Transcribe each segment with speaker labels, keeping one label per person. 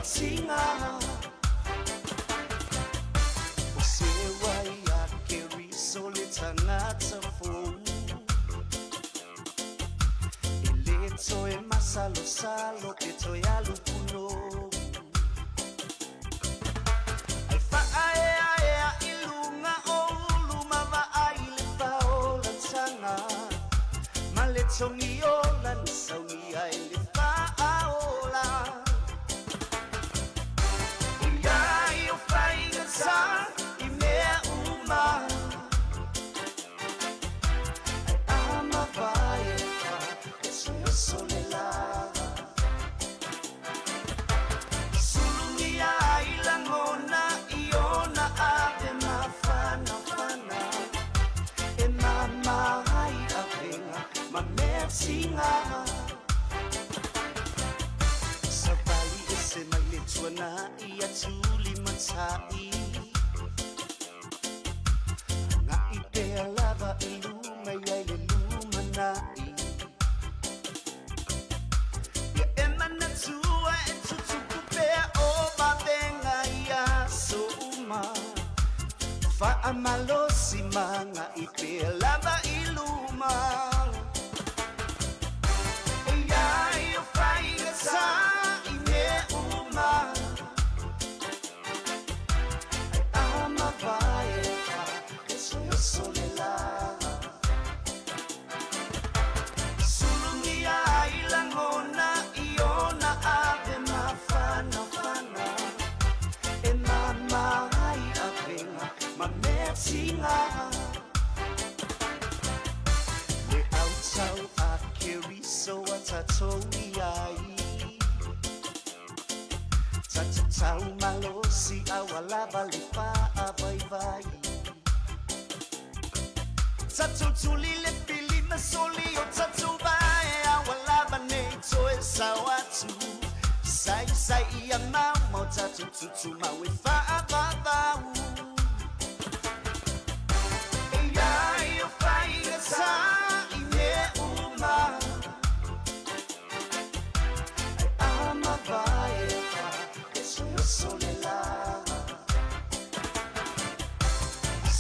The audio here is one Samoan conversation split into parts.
Speaker 1: meatsiga. O seua ia Keriso le tagata fou, E le toe masalosalo pe toe alu punou. Ai faaeaea i luga o ulu ma vaai le faolataga, ma le togiola na saunia e le Faaola. ʻOiai o faigata i mea uma, Ai a mavae fa e le lava. Sulugia ai lagona i ona ave mafanafana, E mama ai avega ma meatiga. Savali ese mai le tuanai atu limatai, Agai pea lava i luma i ai le lumanai. Ia e manatua e tutupu pea o vavega i aso uma, Faamalosi ma agai pea lava i luma. ʻOiai o faigata i mea uma, Ai a mavae fa e oso le lava. Sulugia ai lagona i ona ave mafanafana, E mama ai avega ma meatiga. Le autau a Keriso a tatou i ai, Tatou tau malosi a ua lava le faavaivai. Tatou tuli le pili ma soli o tatou vae, a ua lava nei toe sao atu. Saisai ia maumau tatou tutumau e faavavau. ʻOiai o faigata i mea uma, Ai a mavae fa e oso le lava.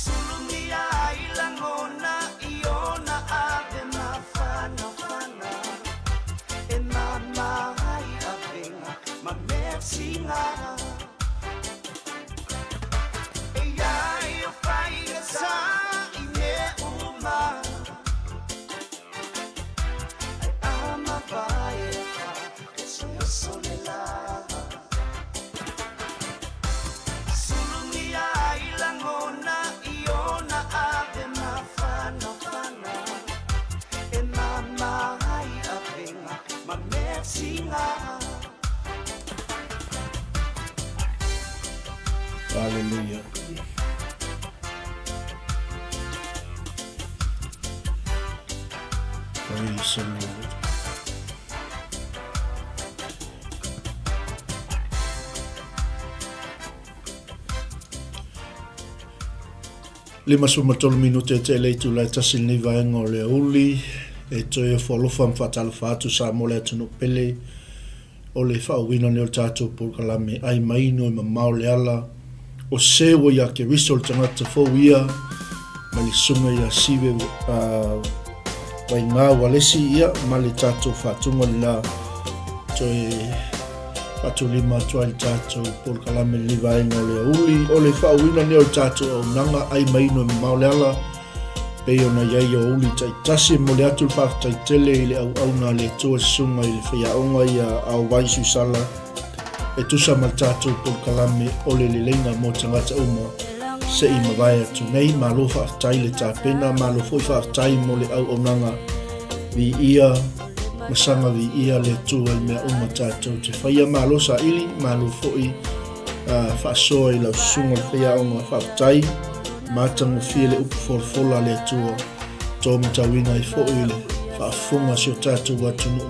Speaker 1: Sulugia ai lagona i ona ave mafanafana, E mama ai avega ma meatiga. ʻOiai o faigata i mea uma, Ai a mavae fa e oso le lava. Sulugia ai lagona i ona ave mafanafana, E mama ai avega ma meatiga.
Speaker 2: Hallelujah. Praise the Lord. 53 minute e tele itula e tasi lenei vaega o le aoauli e toe ofo alofa ma faatalofa atu Samoa le atunuu pele o le faauuina nei o le tatou polokalame ai maino e mamao le ala o se ua ia Keriso le tagata fou ia ma le susuga ia Sive Waingā Walesi ia ma le tatou faatuga le la toe faatulima atu ai le tatou polokalame le vaega o le aoauli o le faauuina nei o le tatou auaunaga ai maino e mamao le ala pei ona i ai aoauli taitasi. E momoli atu le faafetai tele i le auauna a le Atua Susuga i le Faiaoga ia Aowai Suisala e tusa ma le tatou polokalame o le leleiga mo tagata uma se i mavae atu nei. Malo faafetai le tapena, malo foi faafetai mo le auaunaga. Viia ma saga viia le Atua i mea uma tatou te faia. Malo saili, malo foi faasoa i lau susuga le faiaoga. Faafetai, matagofie le upu folafola a le Atua, to matauina ai foi le faafofoga a si o tatou atunuu,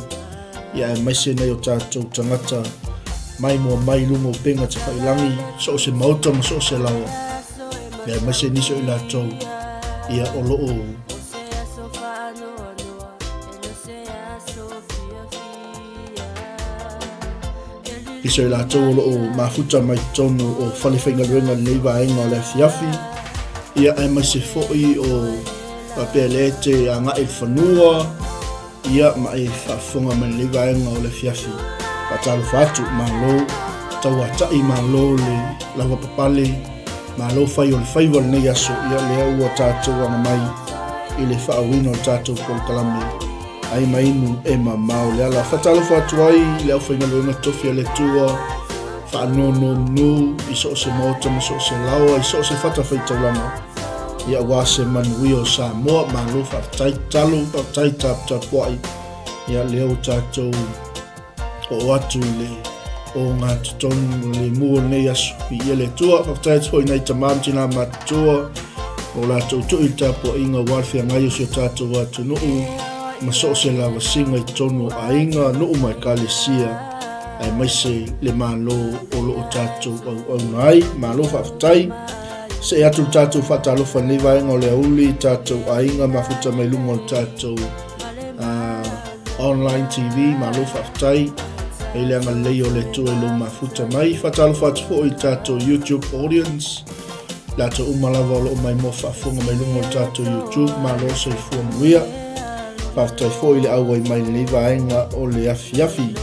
Speaker 2: ia aemaise nai o tatou tagata mai mua mai luga o upega tafailagi, so o se maota ma so o se laoa, ia aemaise nisi o i latou ia o lo o Nisi o i latou o lo o mafuta mai totonu o falefaigaluega i lenei vaega o le afiafi, ia aemaise foi o faapea lea e te agai i le fanua, ia ma e faafofoga mai lenei vaega o le afiafi. Faatalofa atu, malo tauatai, malo le lavapapale, malo fai o le faiva lenei aso, ia lea ua tatou aga mai i le faaauina o le tatou polokalame ai ma inu e mamao le ala. Faatalofa atu ai i le aufaigaluega tofi a le Atua, faanonomanu i so o se maota ma so o se laoa, i so o se fatafaitaulaga, ia aua se manuia o Samoa. Malo faafetai tatalo, faafetai taputapuai, ia lea ua tatou oo atu i le ogatotonu o le mu o lenei aso. Viia le Atua. Faafetai atu foi i nai tama ma tinā matutua o latou tui i le tapuaiga aua le feagai o si o tatou atunuu ma so o se lavasiga i totonu o aiga, nuu ma ekalesia aemaise le Malo o lo o tatou auauna ai. Malo faafetai. See atu le tatou faatalofa i lenei vaega o le aoauli, tatou aiga mafuta mai luga o le tatou online TV, malo faafetai i le agalelei o le Atua i lou mafuta mai. Faatalofa atu foi i tatou YouTube audience, latou uma lava o lo o maimoa faafofoga mai luga o le tatou YouTube, malo soifua manuia. Faafetai foi i le auai mai lenei vaega o le afiafi.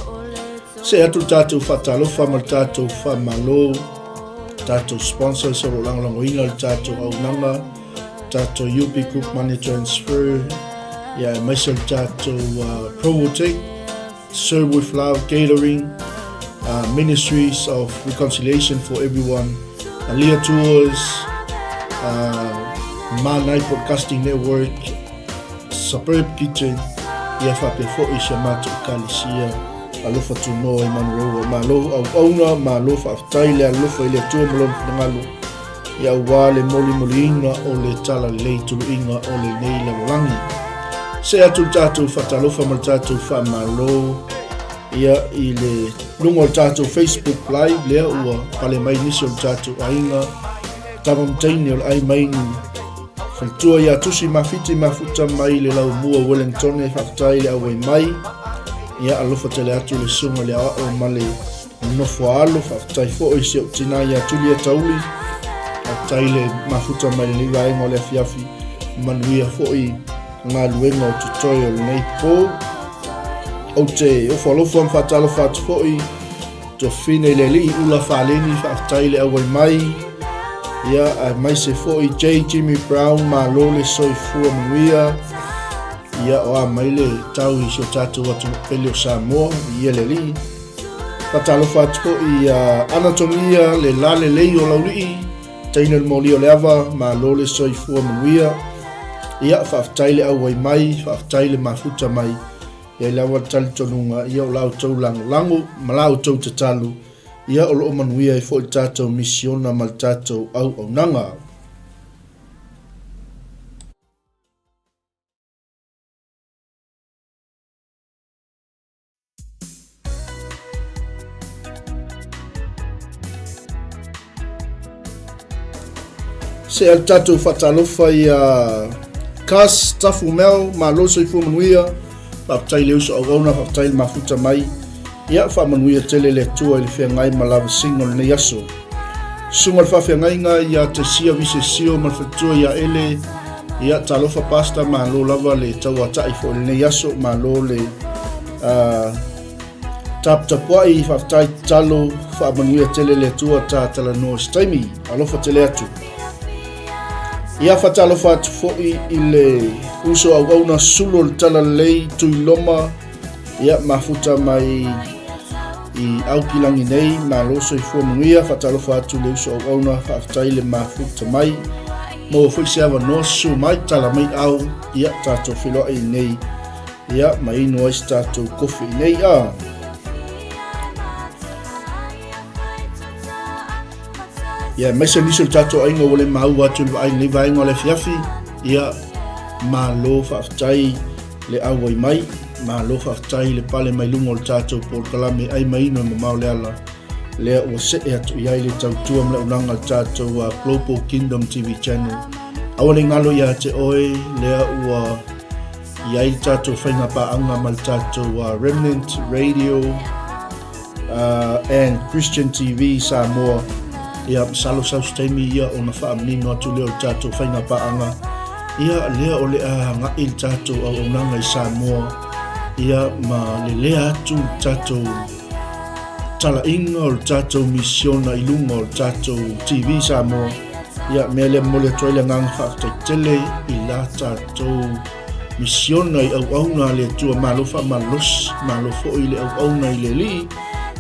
Speaker 2: See atu le tatou faatalofa ma le tatou faamalo, tatou sponsors o lo o lagolagoina le tatou auaunaga, tatou UP Group Money Transfer, ia aemaise le tatou Provotech, Serve with Love Catering, Ministries of Reconciliation for Everyone, Alia Tours, Manai Broadcasting Network, Suburb Kitchen, ia faapea foi si a matou ekalesia Alofa Tunoa i Manurewa. Malo auauna, malo faafetai le alofa i le Atua ma lona finagalo, ia aua le molimoliina o le talalelei tuluiga o lenei lalolagi. See atu le tatou faatalofa ma le tatou faamalo ia i le luga o le tatou Facebook Live lea ua pale mai nisi o le tatou aiga tama ma teine o le ai mai ni faletua ia Tusi Mafiti mafuta mai le laumua Wellington. Faafetai le auai mai, ia alofa tele atu le susuga le aoao ma le nofo a alo. Faafetai foi i si ou tinā ia Julia Tauli, faafetai le mafuta mai lenei vaega o le afiafi, manuia foi galuega o totoe o lenei po. Ou te ofo alofa ma faatalofa atu foi Tofine i le alii Ula Faleni, faafetai le auai mai. Ia, aemaise foi J. Jimmy Brown, malo le soifua manuia. Ia, o a mai le tau i si o tatou atunuu pele o Samoa, viia le alii. Faatalofa atu foi ia Anatomia le lalelei o Laulii, teine o le moli o le ava, malo le soifua manuia. Ia, faafetai le auai mai, faafetai le mafuta mai. E i ai lava le talitonuga, ia o la outou lagolago ma la outou tatalo, ia o lo o manuia ai foi le tatou misiona ma le tatou auaunaga. Se a tatou faatalofa ia Kas Tafu Mel, malo soifua manuia, faafetai le uso auauna, faafetai le mafuta mai. Ia faamanuia tele le Atua i le feagai ma lavasiga o lenei aso. Susuga le faafeagaiga ia Tesia Visesio ma le faletua ia Ele, ia talofa pasta, malo lava le tauatai foi i lenei aso, malo le taputapuai, faafetai tatalo, faamanuia tele le Atua ta talanoa se taimi, alofa tele atu. Ia faatalofa atu foi i le uso auauna sulu o le talalelei Tuiloma, ia mafuta mai i Aukilangi nei, malo soifua manuia, faatalofa atu le uso auauna, faafetai le mafuta mai. Maua foi se avanoa susu mai, tala mai au, ia tatou feiloai nei, ia ma inu ai se tatou kofi nei a. Ia, aemaise nisi o le tatou aiga ua le maua atu i le vaai i lenei vaega o le afiafi, ia, malo faafetai le auai mai, malo faafetai le pale mai luga o le tatou polokalame ai ma inu e mamao le ala, lea ua see atu i ai le tautua ma le auaunaga a le tatou Global Kingdom TV Channel. Aua ne i galo ia te oe, lea ua i ai le tatou faiga paaga ma le tatou Remnant Radio. and Christian TV Samoa. Ia, masalo sau se taimi ia ona faamanino atu lea o le tatou faiga paaga. Ia, lea o le a agai le tatou auaunaga i Samoa, ia, ma lelea atu le tatou talaiga o le tatou misiona i luga o le tatou TV Samoa. Ia, mea lea momoli atu ai le agaga faafetai tele i la tatou misiona i auauna a le Atua. Malo faamalosi, malo foi i le auauna i le Alii.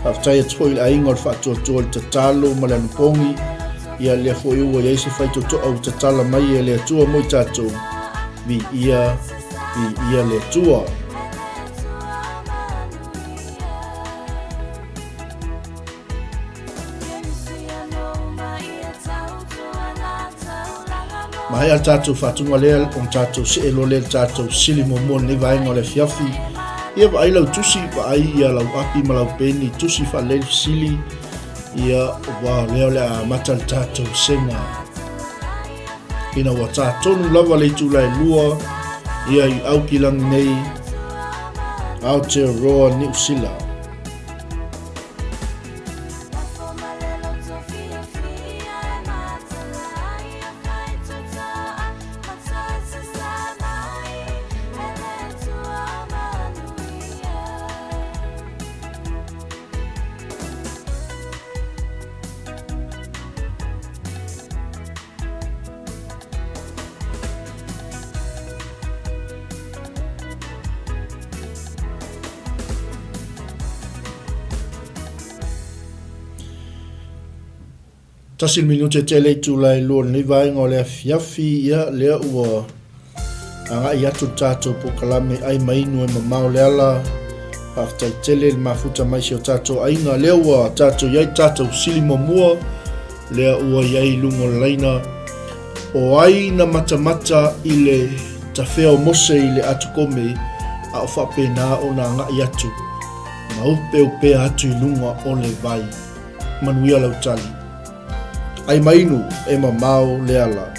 Speaker 2: Faafetai atu foi i le aiga o le faatuatua i le tatalo ma le anapogi. Ia lea foi ua i ai se faitotoa ua tatala mai e le Atua mo i tatou. Viia, viia le Atua. Maea le tatou faatuga lea ona tatou see loa lea i le tatou sili muamua o lenei vaega o le afiafi. Ia vaai lau tusi, vaai ia lau api ma lau peni, tusi faalelei le fesili, ia ua o lea o le a amata le tatou sega. Ina ua tā tonu lava le itula e 2, ia i Aukilangi nei, Aotearoa, Niu Sila. Tasi le minute tele itula e lua o lenei vaega o le afiafi, ia lea ua agai atu le tatou polokalame ai ma inu e mamao le ala. Faafetai tele le mafuta mai si o tatou aiga. Lea ua tatou i ai tatou sili muamua, lea ua i ai i luga o le laina. O ai na matamata i le tafea o Mose i le atukome, a o faapena ona agai atu ma upeupea atu i luga o le vai? Manuia lau tali. Ai ma inu e mamao le ala.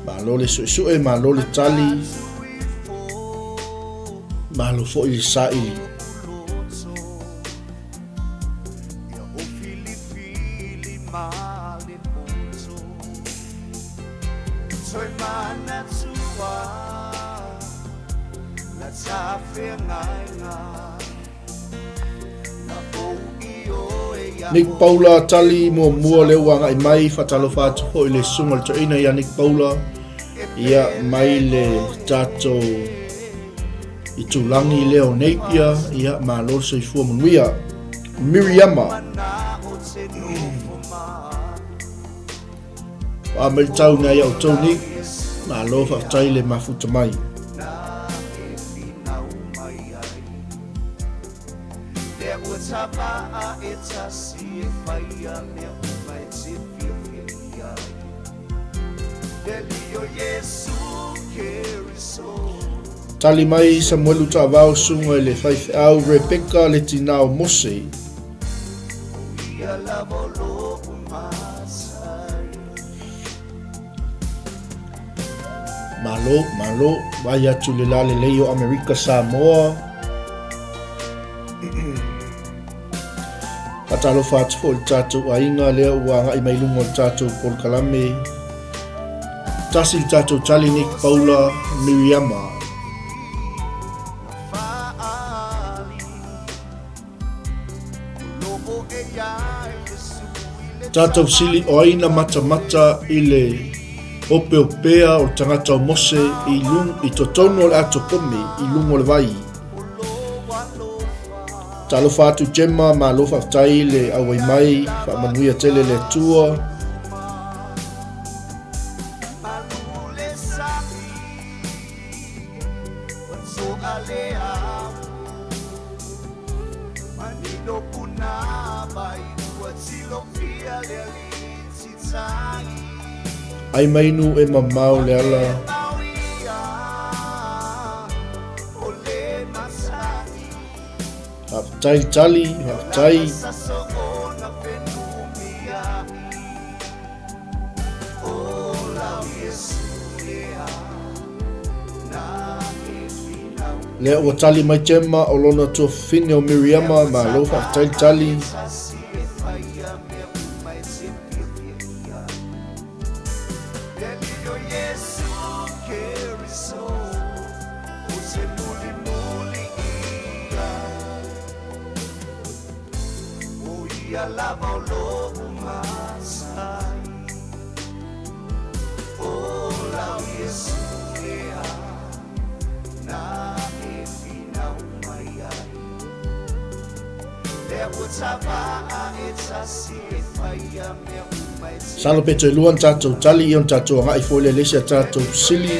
Speaker 2: Malo le suesue, malo le tali, malo foi le saili. Nick Paula tali muamua lea ua agai mai, faatalofa atu foi i le susuga o le toeaina ia Nick Paula, ia mai le tatou itulagi lea o Napier, ia malo le soifua manuia. Miriama. Wa mai le tau nei au tau Nick, malo faafetai le mafuta mai. Tali mai Samuelu Taavao susuga i le faifeau Rebecca le tinā o Mose. Malo, malo, vai atu le la lelei o Amerika Samoa. Faatalofa atu foi i le tatou aiga lea ua agai mai luga o le tatou polokalame. Tasi le tatou tali Nick Paula Miriama. Tatou sili o ai na matamata i le opeopea o le tagata o Mose i, lung, i totonu o le ato kome i luga o le vai. Talofa atu Gemma, malo faafetai le auai mai, faamanuia tele le Atua. Ai mainu e mamao le ala. Faafetai le tali, faafetai. Lea ua tali mai Gemma o lona tuafafine o Miriama, malo faafetai le tali. Masalo pe toe lua ni tatou tali ia ona tatou agai foi lea i le isi a tatou fesili.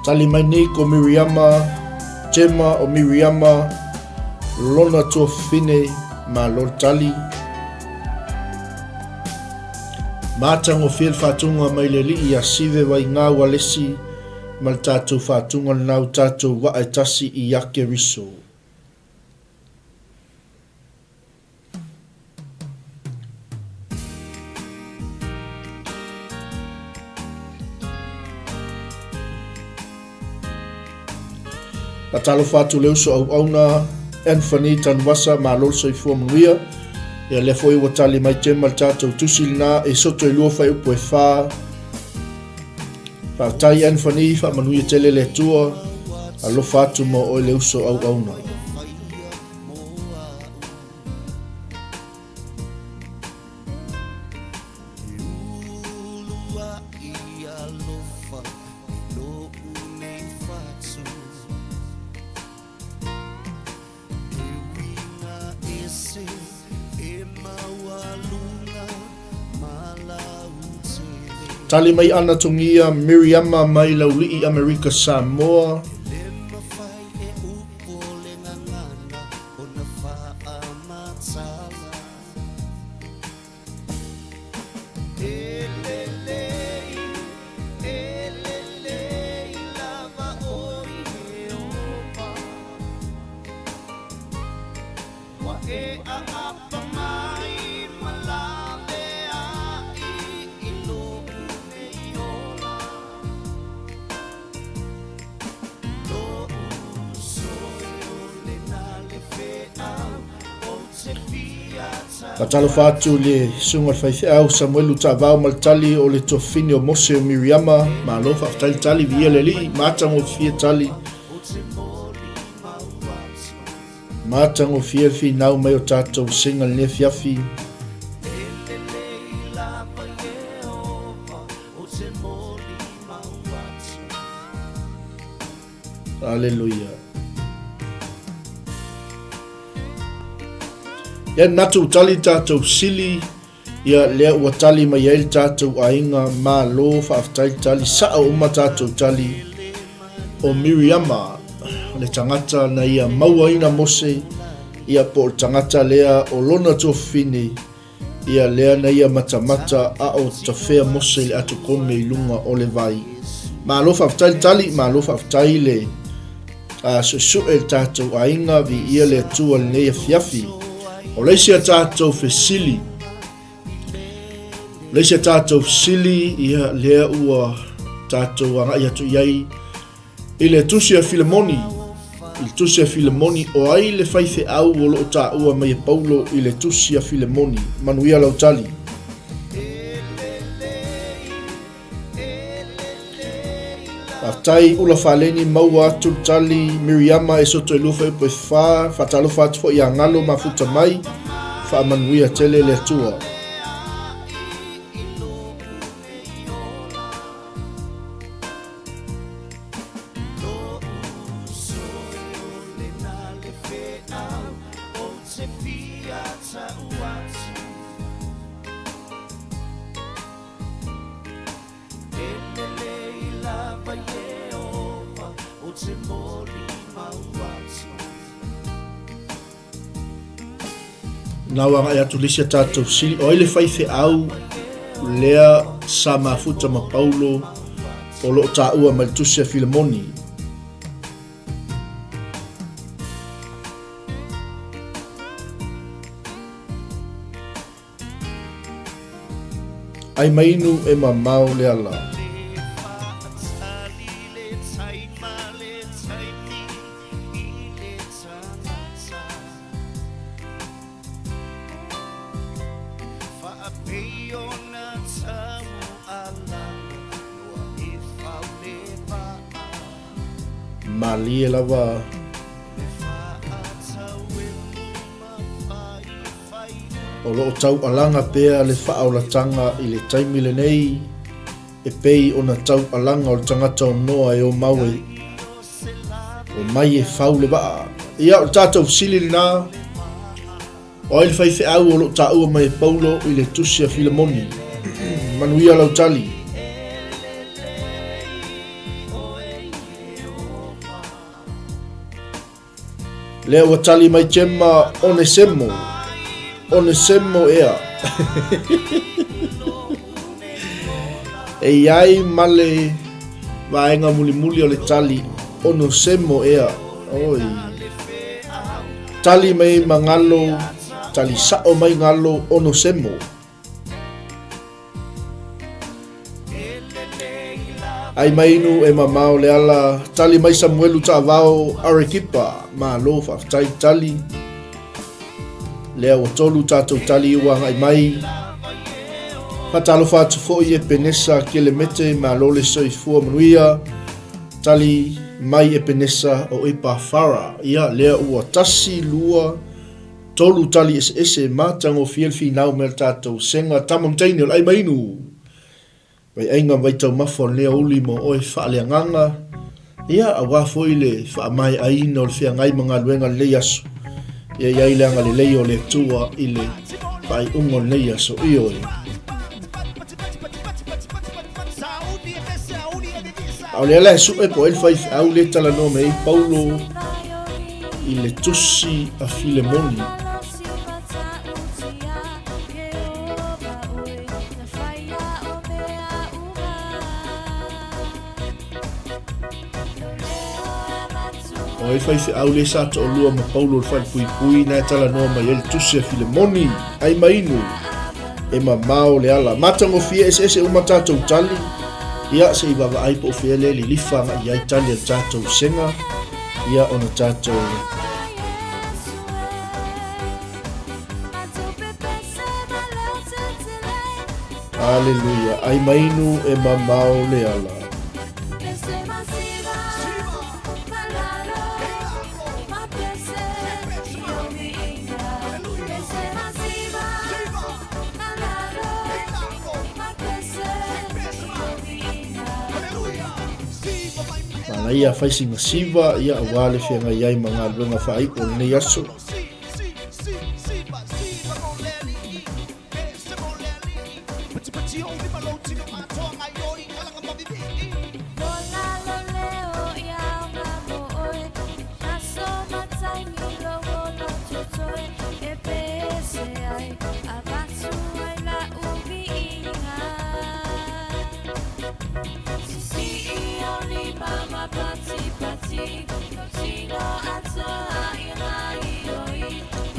Speaker 2: Tali mai nei ko Miriama, Gemma o Miriama, lona tuafafine, malo le tali. Matagofie le faatuga mai le Alii ia Sive Vaigau Alesi ma le tatou faatuga lenau tatou vaa e tasi i Akeriso. Faatalofa atu le uso auauna Anthony Tanuvasa, malo le soifua manuia. Ia lea foi ua tali mai Gemma le tatou tusi lena e soto i lua fuaiupu e fa. Faafetai Anthony, faamanuia tele le Atua. Alofa atu mo oe le uso auauna. Tali mai ana Tongia Miriama mai Laulii Amerika Samoa. Faatalofa atu i le susuga i le faifeau Samuelu Taavao ma le tali o le tuafafine o Mose o Miriama. Malo faafetai le tali, viia le Alii, matagofie tali. Matagofie le finau mai o tatou singa i lenei afiafi. Aleluia. Ia manatu ua tali le tatou sili, ia lea ua tali mai ai le tatou aiga, malo faafetai le tali, sao uma tatou tali. O Miriama, le tagata na ia mauaina Mose, ia po o le tagata lea o lona tuafafine, Ia lea na ia matamata a o tafea Mose i le ato kome i luga o le vai. Malo faafetai le tali, malo faafetai le suesue le tatou aiga, viia le Atua i lenei afiafi. O le isi a tatou fesili, o le isi a tatou fesili, ia lea ua tatou agai atu i ai, I le Tusi a Filemoni, I le Tusi a Filemoni, o ai le faifeau o lo o taua mai e Paulo i le Tusi a Filemoni? Manuia lau tali. Faafetai Ula Faleni maua atu le tali Miriama e soto i lua fuaiupu e fa faatalofa atu foi ia Galo mafuta mai faamanuia tele le Atua. Na ua agai atu le isi a tatou sili, o ai le faifeau lea sa mafuta ma Paulo o lo o taua mai le tusi a Filemoni? Ai mainu e mamao le ala. Malie lava. O lo o taualaga pea le faaolataga i le taimi lenei e pei ona taualaga o le tagata o Noa e omau e omai e fau le vaa. Ia, o le tatou fesili lena, o ai le faifeau o lo o taua mai e Paulo i le tusi a Filemoni? Manuia lau tali. Lea ua tali mai Gemma Onesemo. Onesemo ea. e i ai ma le vaega mulimuli o le tali Onosemo ea. Oi. Tali mai mangalo, tali sao mai ngalo Onosemo. Ai mainu e mamao le ala, tali mai Samuelu Taavao Arekipa, malo faafetai tali. Lea ua tolu tatou tali ua agai mai. Faatalofa atu foi Epenesa Kelemete, malo le soifua manuia. Tali mai Epenesa o Epafara. Ia, lea ua tasi, lua, Tolu tali eseese matagofie le finau me le tatou sega tama ma teine o le ai mainu. Vaiaiga ma vaitaumafa o lenei aoauli mo oe faaleagaga, ia aua foi le faamaeaina o le feagai ma galuega lenei aso. Ia i ai le agalelei o le Atua i le faaiuga o lenei aso. Ioe. A o le ala e sue po o ai le faifeau lea e talanoa mai ai Paulo i le tusi a Filemoni. O ai faifeau lea sa toalua ma Paulo i le falepuipui na e talanoa mai ai le tusi a Filemoni, ai mainu e mamao le ala. Matagofie eseese uma tatou tali, ia se i vaavaai po o fea lea lilifa agai i ai tali a le tatou sega, ia ona tatou Aleluia, ai mainu e mamao le ala. Manaia fai sina siva ia aua le feagai ai ma galuega faaiu o lenei aso.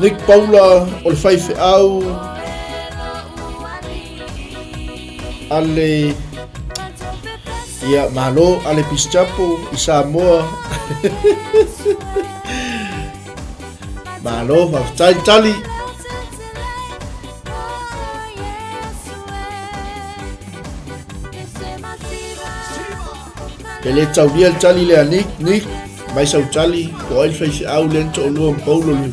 Speaker 2: Nick Paula o le faifeau a le ia malo a le Pischapo i Samoa. Malo, faafetai tali. E le taulia le tali lea Nick, Nick, mai sau tali, po ai le faifeau lea na toalua ma Paulo le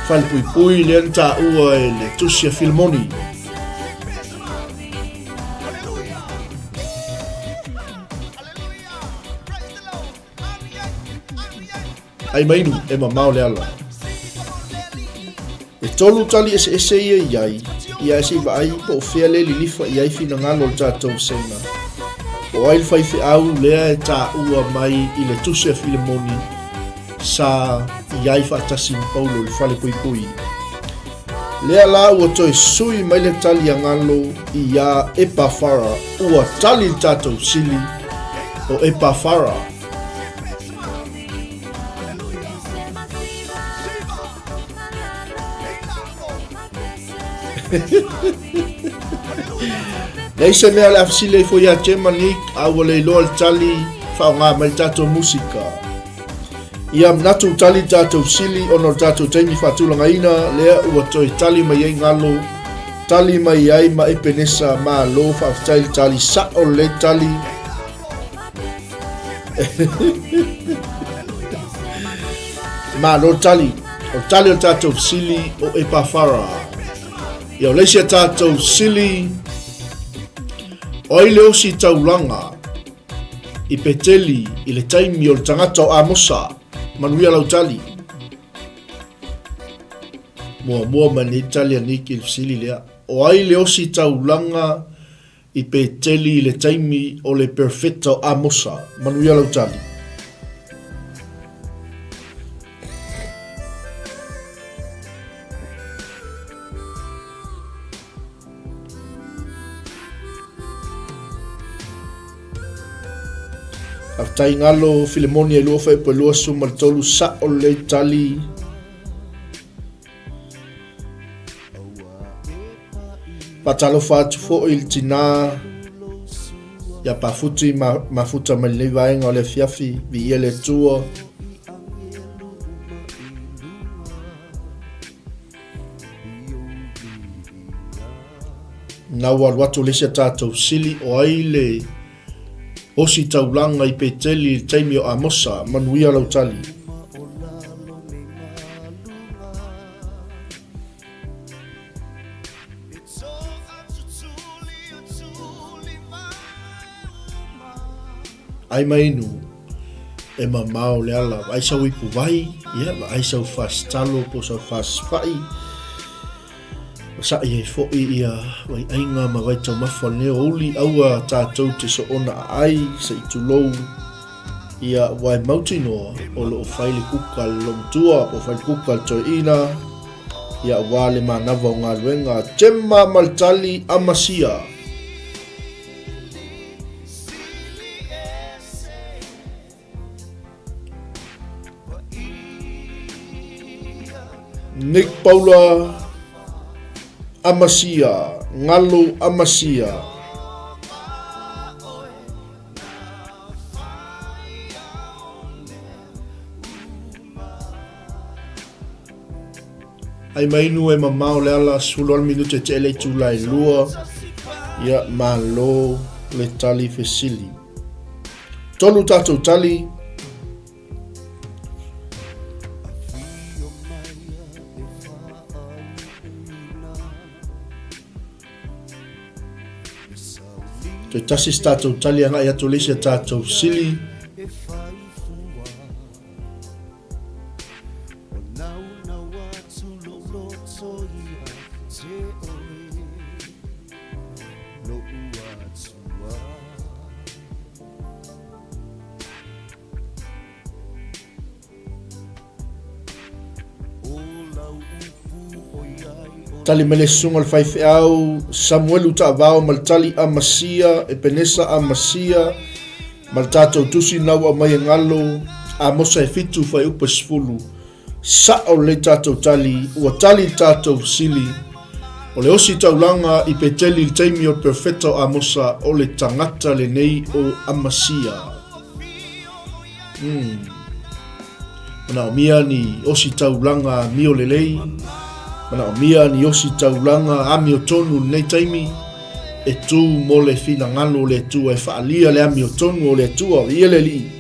Speaker 2: falepuipui lea na taua e le tusi a Filemoni. Ai mainu e mamao le ala. E tolu tali eseese ia i ai, ia e se i vaai po o fea le lilifa i ai finagalo o le tatou sega. Po o ai le faifeau lea e taua mai i le tusi a Filemoni sa i ai faatasi ma Paulo i le falepuipui. Lea la ua toe sui mai le tali a Galo iā Epafara, ua tali le tatou sili o Epafara. Leai se mea o le a fesili ai foi ia Gemma Nick, a ua le iloa le tali, faaaoga mai le tatou musika. Ia manatu u tali tatou sili ona o le tatou taimi faatulagaina lea ua toe tali mai ai Galo, tali mai ai ma Epenesa, malo faafetai le tali sa'o lelei tali. Malo le tali. O le tali o le tatou fesili o Epafara. Ia o le isi a tatou fesili, o ai le osi taulaga i Peteli i le taimi o le tagata o Amosa? Manuia lau tali. Muamua mai nei tali a Niki i le fesili lea. O ai le osi taulaga i Peteli i le taimi o le perfeta o Amosa? Manuia lau tali. Faafetai Galo Filemoni e 2023 sa'o lelei tali. Faatalofa atu foi i le tinā ia Pafuti Mafuta mai lenei vaega o le afiafi, viia le Atua. Na ua alu atu le isi a tatou sili o ai le osi taulaga i Peteli i le taimi o Amosa, manuia lau tali. Ai ma inu, e mamao le ala, vaai sau ipu vai, ia, vaai sau fasi talo po sau fasi fa'i, sa'i ai fo'i ia vaiaiga ma vaitaumafa o lenei aoauli, aua tatou te soona aai se i tulou, ia, ua e mautinoa o lo o fai le kuka a le lomatua po o fai le kuka a le toeaina, ia, aua le manava o galuega. Gemma ma le tali Amasia. Nick Paula Amasia, Ngalo Amasia. Ai mai inu e mamao le ala, 18 minute e teele itula e lua. Ia, malo le tali fesili. Tolu tatou tali. Toe tasi se tatou tali agai atu le isi a tatou sili. Tali mai le susuga o le faifeau Samuelu Taavao ma le tali Amasia, Epenesa Amasia ma le tatou tusi na ua aumai e Galo Amosa e 7 fuaiupu e 10. Sa'o lelei tatou tali, ua tali le tatou fesili. O le osi taulaga i Peteli i le taimi o le perofeta o Amosa, o le tagata lenei o Amasia. Mm. Manaomia ni osi taulaga amio lelei, manaomia ni osi taulaga amiotonu i lenei taimi, e tū mo le finagalo o le Atua, e faalia le amiotonu o le Atua, viia le Alii.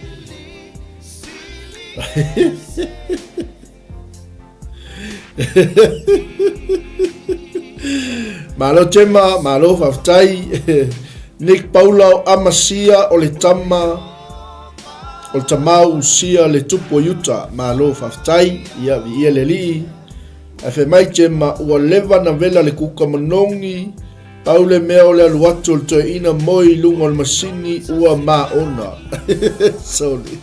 Speaker 2: Malo Gemma, malo faafetai. Nick Paula o Amasia o le tama o le tama o Usia le tupu o Iuta. Malo faafetai. Ia viia le Alii. Ae fai mai Gemma, ua leva na vela le kuka manogi Pau le mea o le alu atu o le toeaina moe i luga o le masini ua maona. Sorry.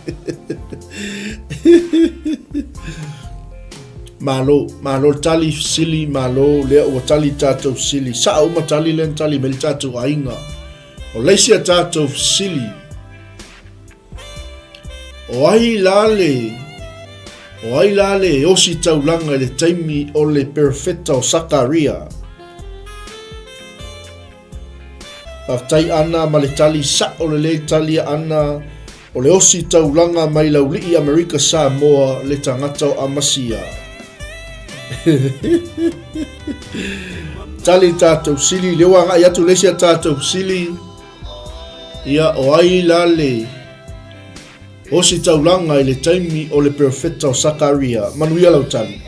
Speaker 2: Malo, malo le tali fesili, malo lea ua tali tatou fesili. Sa'a uma tali lea na tali mai le tatou aiga. O le isi a tatou fesili, o ai la le, o ai la le osi taulaga i le taimi o le perofeta o Sakaria? Faafetai Ana ma le tali sa'o lelei tali a Ana o le osi taulaga mai Laulii Amerika Samoa le tagata o Amasia. Tali tatou sili lea ua agai atu le isi a tatou sili ia o ai la le osi taulaga i le taimi o le perofeta o Sakaria. Manuia lau tali.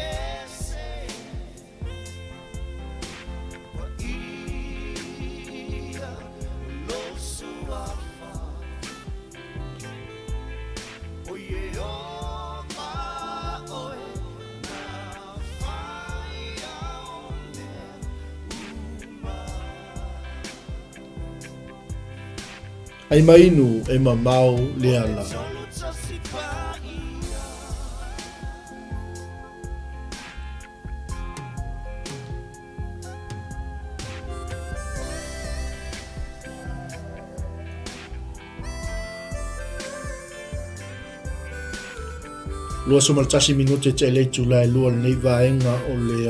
Speaker 2: Ai mainu e mamao le ala. 21 minute te le itula e lua lenei vaega o le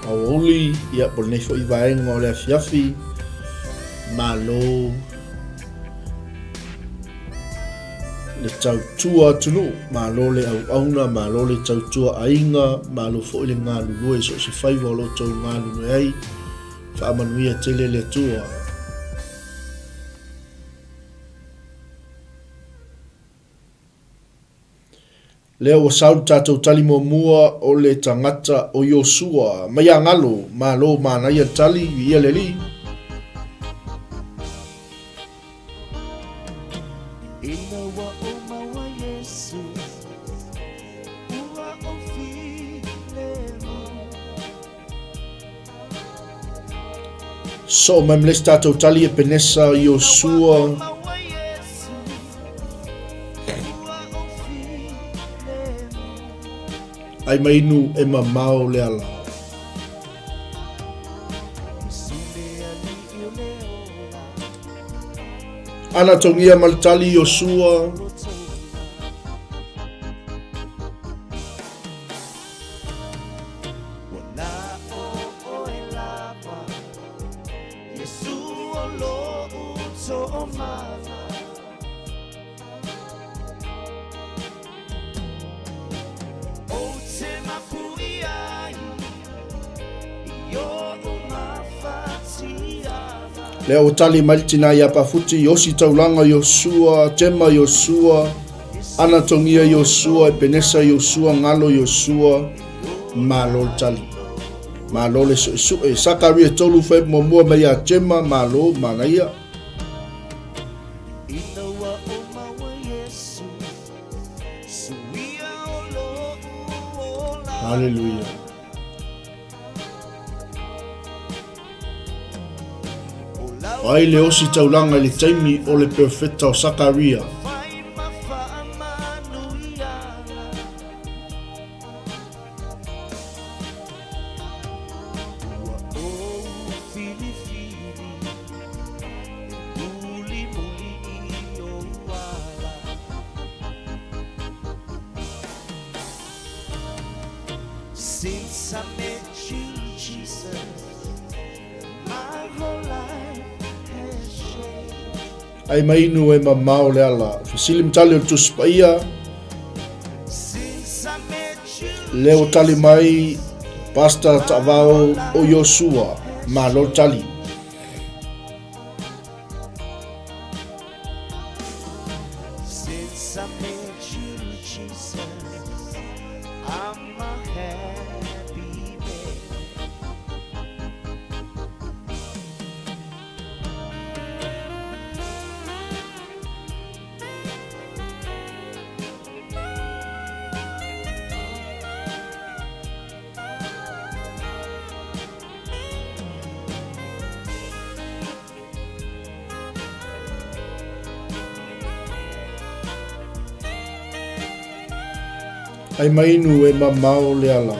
Speaker 2: aoauli, ia po lenei foi vaega o le afiafi. Malo le tautua atunuu, malo le auauna, malo le tautua aiga, malo foi le galulue i so o se faiva o lo outou galulue ai. Faamanuia tele le Atua. Lea ua sau le tatou tali muamua o le tagata o Iosua mai ia Galo, malo manaia le tali, viia le Alii.
Speaker 1: Ina ua ou maua Iesu, ua ou filemu.
Speaker 2: Soo mai ma le isi tatou tali Epenesa Iosua. Ai mainu e mamao le ala. Ana tongia ma le tali Iosua. Lea ua tali mai le tina ia Pafuti, Iosi Taulaga Iosua, Tema Iosua, Ana Togia Iosua, Epenesa Iosua, Galo Iosua, Malo le tali. Malo le suesue. Sakaria 3 Feb muamua mai ia Tema, malo, manaia.
Speaker 1: Ina ua ou maua Iesu, suia o lo'u ola.
Speaker 2: Haleluia. Ai le osi taulaga i le taimi o le perofeta o Sakaria.
Speaker 1: Since I met you, Jesus, my whole life has changed.
Speaker 2: Ai mainu e mamao le ala. Fesili ma tali o le Tusi Paia.
Speaker 1: Since I met you,
Speaker 2: Lea ua tali mai Pastor Taavao o Iosua. Malo le tali.
Speaker 1: Since I met you, Jesus, I'm a happy man.
Speaker 2: Ai mainu e mamao le ala.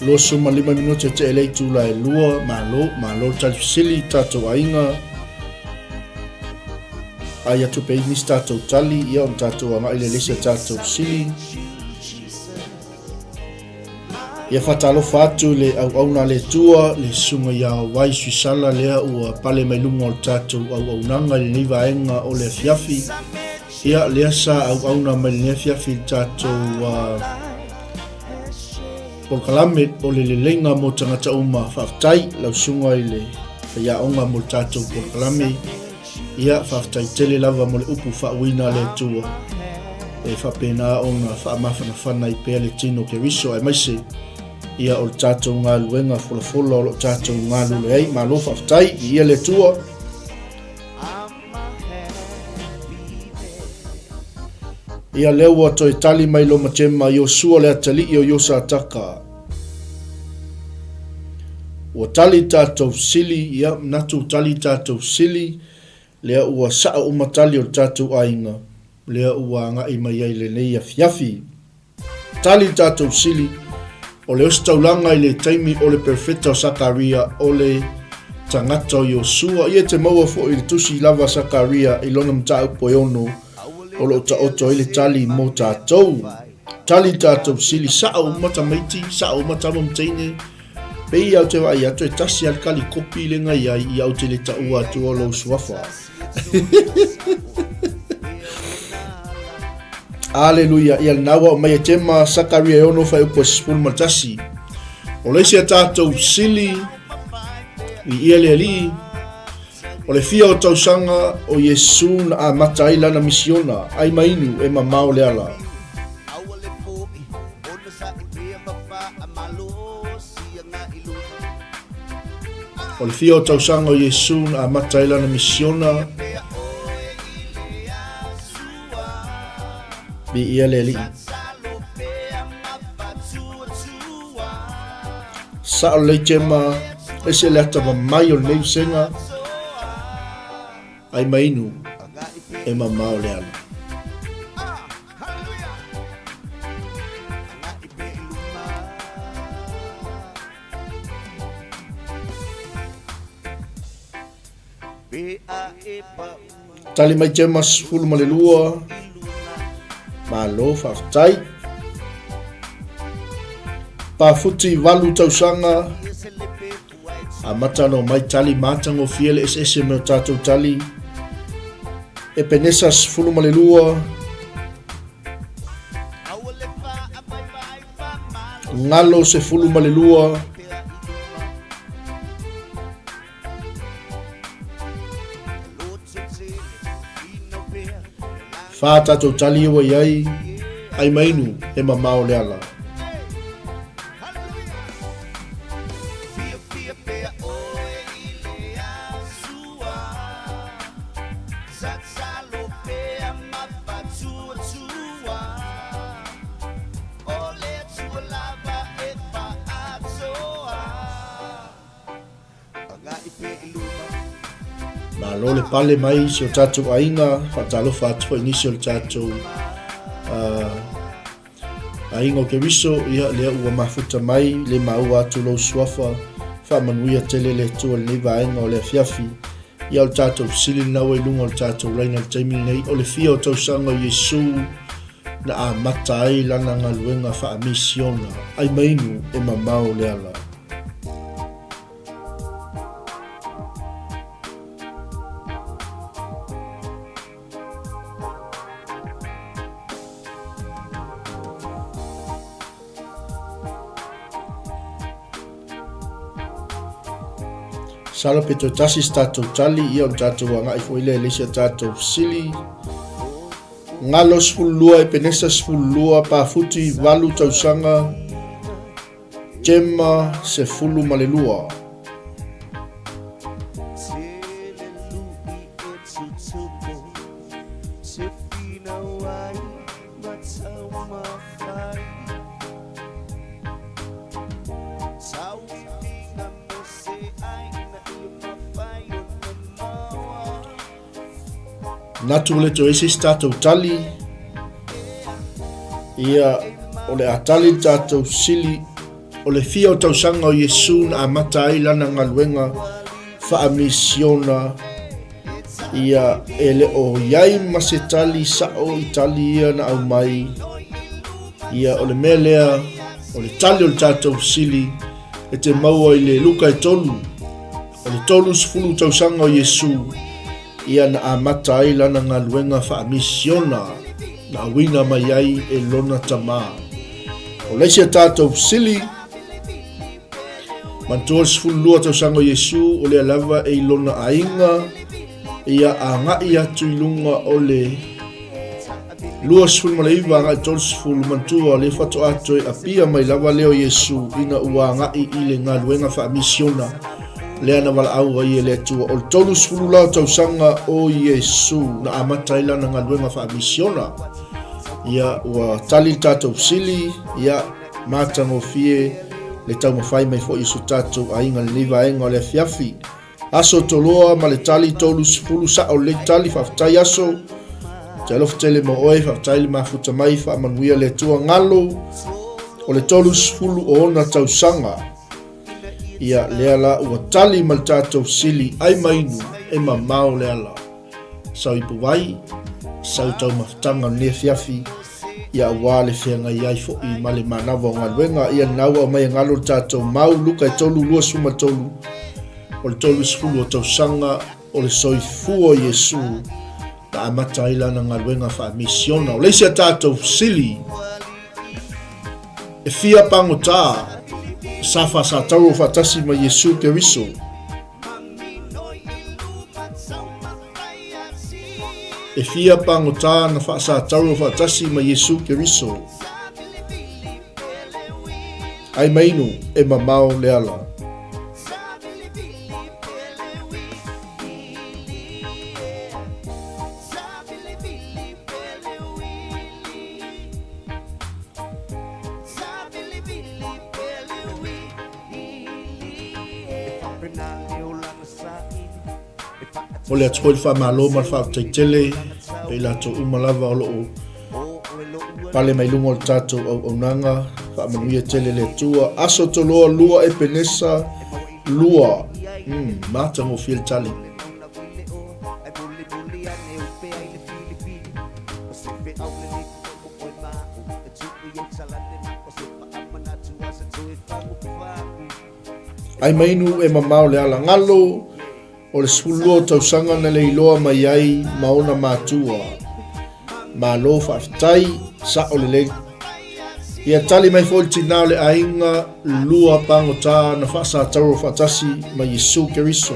Speaker 2: 25 minute e tea i le itula e 2, malo, malo le tali fesili, tatou aiga. Ai atu pe i nisi tatou tali, ia ona tatou agai lea i le isi a tatou fesili. Ia faatalofa atu i le auauna a le Atua, le Susuga ia Wai Suisala lea ua pale mai luga o le tatou auaunaga i lenei vaega o le afiafi. Ia, lea sa auauna mai lenei afiafi i le tatou uh, polokalame o le leleiga mo tagata uma. Faafetai lau susuga i le faiaoga mo le tatou polokalame. Ia, faafetai tele lava mo le upu faauiina a le Atua e faapena ona faamafanafana ai pea le tino Keriso aemaise ia o le tatou galuega folafola o lo o tatou galulue ai. Malo faafetai, viia le Atua. Ia lea ua toe tali mai Lomatema Iosua le atalii o Iosataka. Ua tali tatou fesili, ia manatu ua tali tatou fesili, lea ua sao uma tali o le tatou aiga, lea ua agai mai ai lenei afiafi. Tali tatou fesili, o le ositaulaga i le taimi o le perofeta o Sakaria o le tagata o Iosua. Ia e te maua foi i le tusi lava a Sakaria i lona mataupu e ono o lo o taoto ai le tali mo tatou. Tali tatou fesili, sao uma tamaiti, sao uma tama ma teine, pei ia ou te vaai atu e tasi a le kali kopi le ngai ai ia ou te le taua atua lou suafa. Aleluia. Ia lena ua aumai e Tema, Sakaria e 6 fuaiupu e 11. O le isi a tatou sili, viia le Alii, o le fia o tausaga o Iesu na amata ai lana misiona, ai ma inu e mamao le ala. O le fia o tausaga o Iesu na amata ai lana misiona, Viia le Alii. Sao lelei Gemma, ese le atamamai o lenei vasega, ai ma inu e mamao le ala. Tali mai Gemma 12. Malo faafetai. Pafuti valu tausaga. Amata ona omai tali matagofie le eseese mai o tatou tali. Epenesa 12. Galo 12. Whā tātou tali ua i ai, ai mainu e mamao le ala. Malo le pale mai si o tatou aiga, faatalofa atu foi nisi o le tatou uh, aiga o Keriso, ia lea ua mafuta mai, le maua atu lou suafa, faamanuia tele le Atua i lenei vaega o le afiafi. Ia o le tatou fesili lena ua i luga o le tatou laina i le taimi lenei, o le fia o tausaga o Iesu na amata ai lana galuega faamisiona, ai mainu e mamao le ala. Sala pe toe tasi se tatou tali, ia ona tatou agai foi lea i le isi a tatou fesili. Galo 12, Epenesa 12, Pafuti 8 tausaga, Gemma 12. Natu o le toe isi se tatou tali. Ia, o le a tali le tatou sili O le fia o tausaga o Iesu na amata ai lana galuega faamisiona, ia e le o i ai ma se tali sa'o i tali ia na aumai. Ia o le mea lea, o le tali o le tatou fesili e te maua i le Luka e 3, o le 30 tausaga o Iesu, ia na amata ai lana galuega faamisiona na auina mai ai e lona Tamā. O le isi a tatou fesili, manatua le 12 tausaga o Iesu, o lea lava e i lona aiga, ia agai atu i luga o le 29 agai 30, manatua lea faatoa toe apia mai lava lea o Iesu ina ua agai i le galuega faamisiona lea na valaau ai e le Atua. O le 30 la o tausaga o Iesu na amata ai lana galuega faamisiona. Ia ua tali le tatou fesili, ia matagofie le taumafai mai foi o so tatou aiga i lenei vaega o le afiafi. Aso Toloa ma le tali 30 sa'o lelei tali faafetai aso te alofa tele mo oe faafetai le mafuta mai faamanuia le Atua galo o le 30 o ona tausaga ia lea la ua tali ma le tatou sili ai mainu e mamao le ala Sau ipuvai, sau taumafataga o lenei afiafi, ia aua le feagai ai foi ma le manava o galuega. Ia lena ua aumai e galo le tatou mau, Luka e 3, 23, o le 30 o tausaga o le soifua o Iesu na amata ai lana galuega faamisiona. O le isi a tatou fesili, e fia pagotā sa faasatauro faatasi ma Iesu Keriso? E fia pagotā na faasatauro faatasi ma Iesu Keriso? Ai mainu e mamao le ala. Momoli atu foi le faamalo ma le faafetai tele i latou uma lava o lo o pale mai luga o le tatou auaunaga. Faamanuia tele le Atua. Aso Toloa 2 Epenesa 2. Matagofie le tali. Ai mainu e mamao le ala galo o le 12 tausaga na le iloa mai ai ma ona matua. Malo faafetai, sa'o lelei. Ia tali mai foi le tinā o le aiga lua pagotā na faasatauro faatasi ma Iesu Keriso.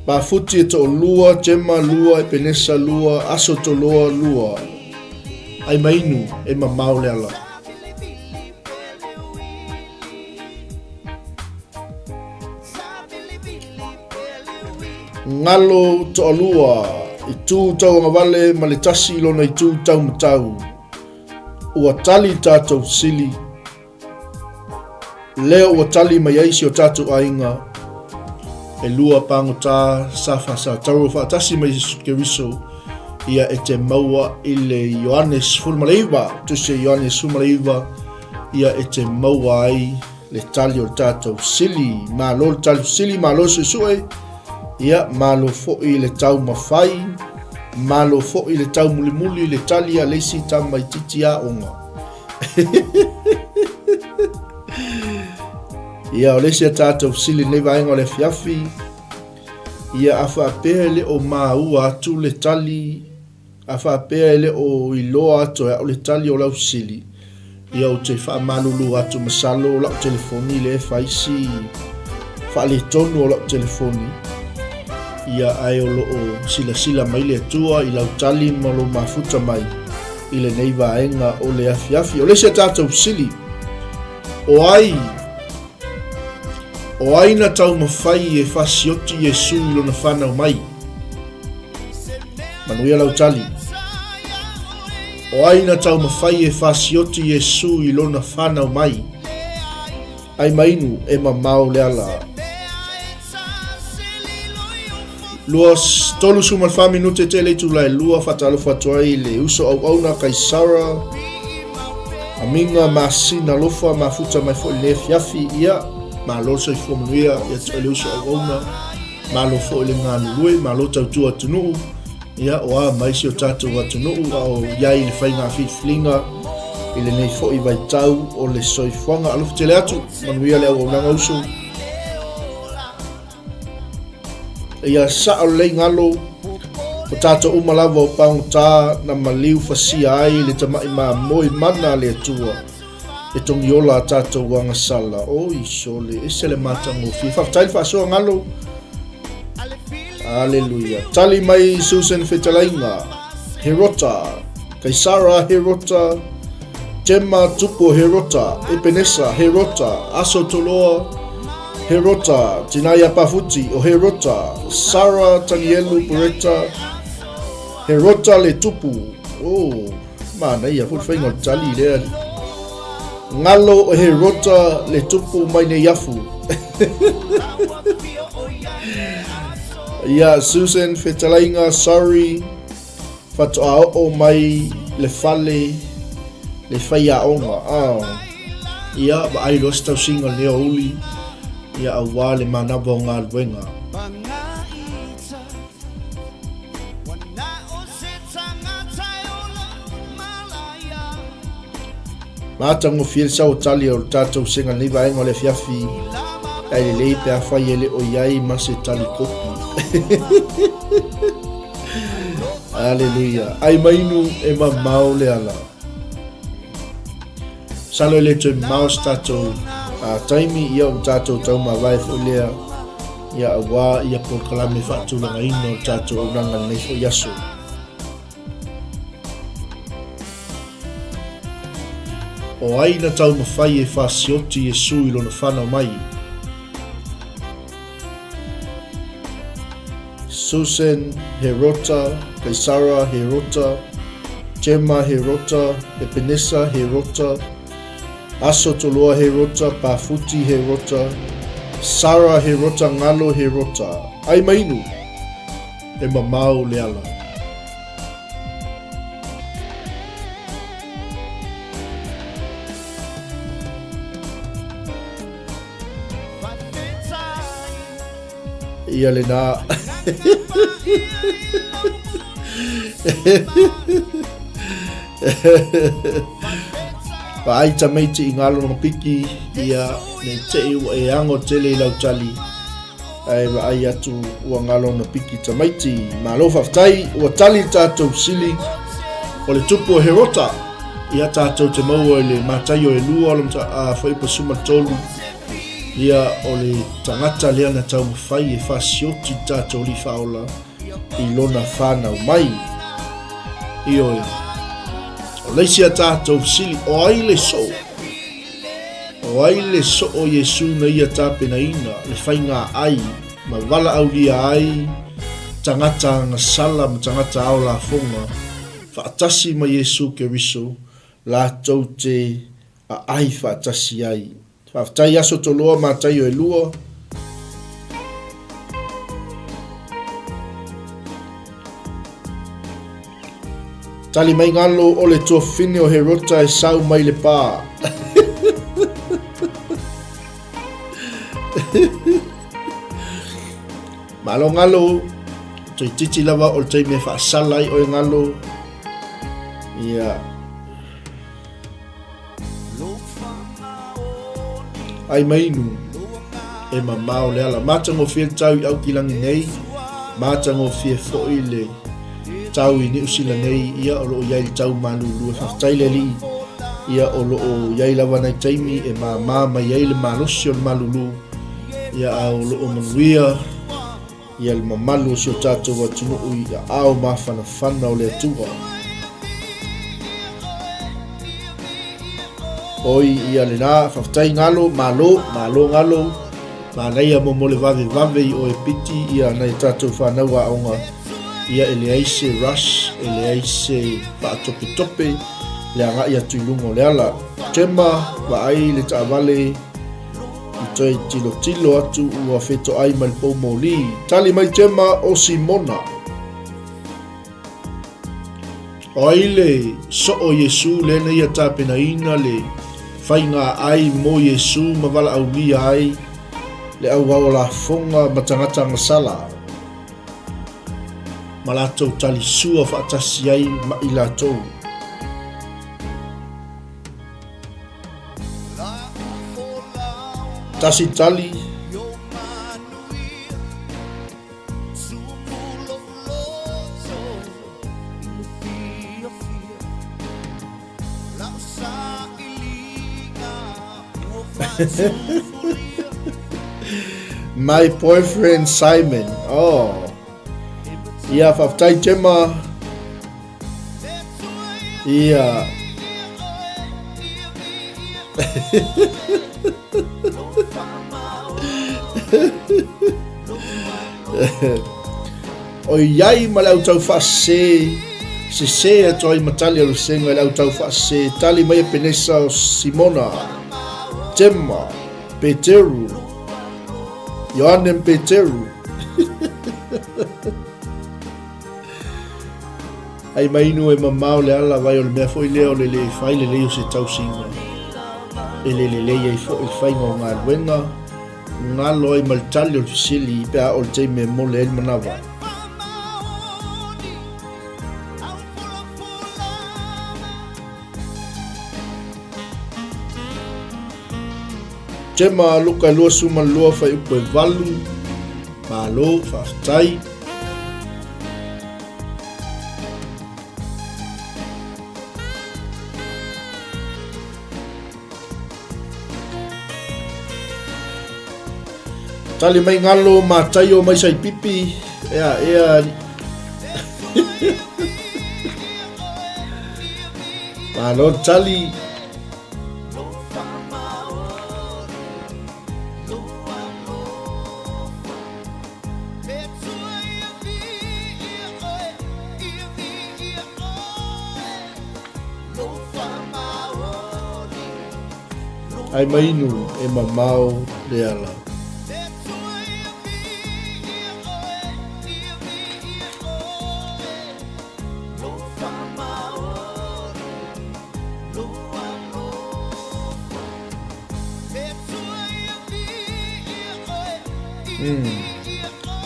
Speaker 2: Pafuti e to'olua, Jema lua, Epenesa lua, Aso Toloa lua. Ai mainu e mamao le ala. Galo to'alua, itu tauagavale ma le tasi i lona itu taumatau. Ua tali tatou fesili. Lea ua tali mai ai si o tatou aiga e lua pagotā sa faasatauro faatasi ma Iesu Keriso ia e te maua i le Ioane 19, tusi e Ioane 19, ia e te maua ai le tali o le tatou sili. Malo le tali sili, malo suesue, ia malo foi le taumafai, malo foi le taumulimuli le tali a le isi tamaitiiti aoga. Ia, o le isi a tatou fesili lenei vaega o le afiafi, ia a faapea e le o maua atu le tali, a faapea e le o iloa atu e au le tali o lau fesili, ia ou te faamalulu atu masalo o lau telefoni lea e fai si faaletonu o lau telefoni, ia ae o lo o silasila mai le Atua i lau tali ma lou mafuta mai i lenei vaega o le afiafi. O le isi a tatou fesili, o ai, o ai na taumafai e fasioti Iesu i lona fanau mai? Manuia lau tali. O ai na taumafai e fasioti Iesu i lona fanau mai? Ai mainu e mamao le ala. 34 minute tele itula e lua, faatalofa atu ai i le uso auauna Kaisara. Amiga masina alofa mafuta mai foi lenei afiafi ia malo le soifua manuia ia te oe le uso auauna malo foi le galulue malo tautua atunuu ia o a mai si o tatou atunuu a o iai le faiga filifiliga i lenei foi vaitau o le soifuaga alofa tele atu manuia le auaunaga uso Ia sao lelei galo, o tatou uma lava o pagota na maliu fasia ai le tama'i mamoe mana a le Atua e togiola a tatou agasala. Oi sole, ese le matagofie. Faafetai le faasoa galo. Aleluia. Tali mai Susan Fetalaiga, Herota, Kaisara Herota, Tema Tupo Herota, Epenesa Herota, Aso Toloa, Herota, Tinaia Pafuti, o Herota, Sara Tanielu Pureta, Herota le Tupu. Oh, manaia foi le faiga o le tali lea. Ngalo o Herota le Tupu mai nei afu. Ia, Susan Fetalaiga, sorry. Faatoa oo mai le fale le faiaoga oh. Ia, vaai loa se tausiga o lenei aoauli, ia auā le manava o galuega. Matagofie le sao tali o le tatou sega lenei vaega o le afiafi, ae lelei pe afai e le o i ai ma se tali kopi. Aleluia. Ai mainu e mamao le ala. Salo e le toe mamao se tatou taimi, ia o tatou taumavae foi lea, ia auā ia polokalame faatulagaina o le tatou auaunaga i lenei foi aso. O ai na taumafai e fasioti Iesu i lona whanau mai? Susan Herota, Kaisara Herota, Gemma Herota, Epenesa Herota, Aso Toloa Herota, Pafuti Herota, Sara Herota Ngalo Herota. Ai mainu, e mamao le ala. Ia lena. Vaai tamaiti i ngā lona piki ia nei te i ua e ango tele i lau tali ae vaai atu ua ngā lona piki tamaiti. Malo faafetai ua tali le tatou sili o le tupu o Herota ia tatou te maua i le Mataio e lua o le fuaiupu 13 ia o le tagata lea na taumafai e fasioti le tatou Alii Faaola i lona whanau mai. Ioe. O le isi a tatou fesili, o ai le soo? O ai le soo Iesu na ia tapenaina le faiga ai ma valaaulia ai tagata agasala ma tagata ao lafoga faatasi ma Iesu Keriso latou te aai faatasi ai. Faafetai aso toloa Mataio e lua. Tali mai ngalo o le tuafafine o Herota e sau mai le pā. Malo ngalo, toeitiiti lava o le taimi e faasala ai oe ngalo. Ia. Ai mainu, e mamao le ala. Matagofie le tau i Aokilangi nei, matagofie foi le tau i Niu Sila nei, ia o lo o i ai le tau malulu. E faafetai le Alii, ia o lo o i ai lava nai taimi e māmā mai ai le malosi o le malulu, ia a o lo o manuia ia le mamalu o si o tatou atunuu i aao mafanafana o le Atua. Oi ia lena, faafetai Galo, malo, malo Galo, manaia mo mo le vavevave i oe piti ia nai tatou whanau aoga, ia e leai se rush, e leai se faatopetope le agai atu i luga o le ala. Tema, vaai le taavale, I toe tilotilo atu ua fetoai ma le pou moli. Tali mai Tema o Simona. O ai le soo o Iesū lea na ia tapenaina le faiga ai mo Iesū ma valaaulia ai le au ao lafoga ma tagata agasala ma latou talisua faatasi ai ma i latou. Tasi tali. My boyfriend Simon. Oh. Ia, faafetai Gemma. Ia. Oi ai ma le au taufaasese, sese atu ai ma tali a Lusega i le au taufaasese, tali mai e Penesa o Simona, Tema, Peteru, Ioane ma Peteru. Ai mai inu e mamao le ala vai o le mea foi lea o le le fai lelei o se tausiga. E le lelei ai foi le faiga o galuega, Galo ai ma le tali o le fesili pe a o le taimi e mole ai le manawa. Gemma Luka 22 fuaiupu e 8. Malo, faafetai. Tali mai ngalo mataio mai sai pipi. Ea, ea. Malo tali. Ai mainu e mamao le ala.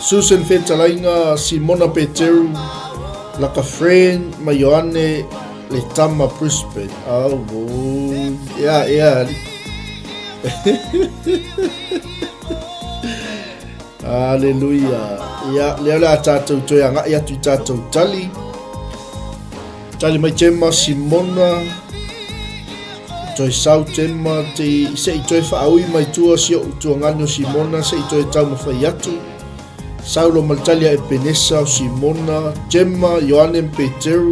Speaker 2: Susan Fetalaiga, Simona Peteru, Laka Friend ma Ioane le tama Brisbane. Auoi. Ea, ea. Aleluia. Ia, lea o le a tātou toe agai atu i tātou tali. Tali mai Gemma, Simona, toe sau Gemma, te, se i toe whaaui mai tua si o tuangani o Simona, se i toe taumawhai atu. Saulo ma le tali a Epenesa o Simona, Gemma, Ioane ma Peteru,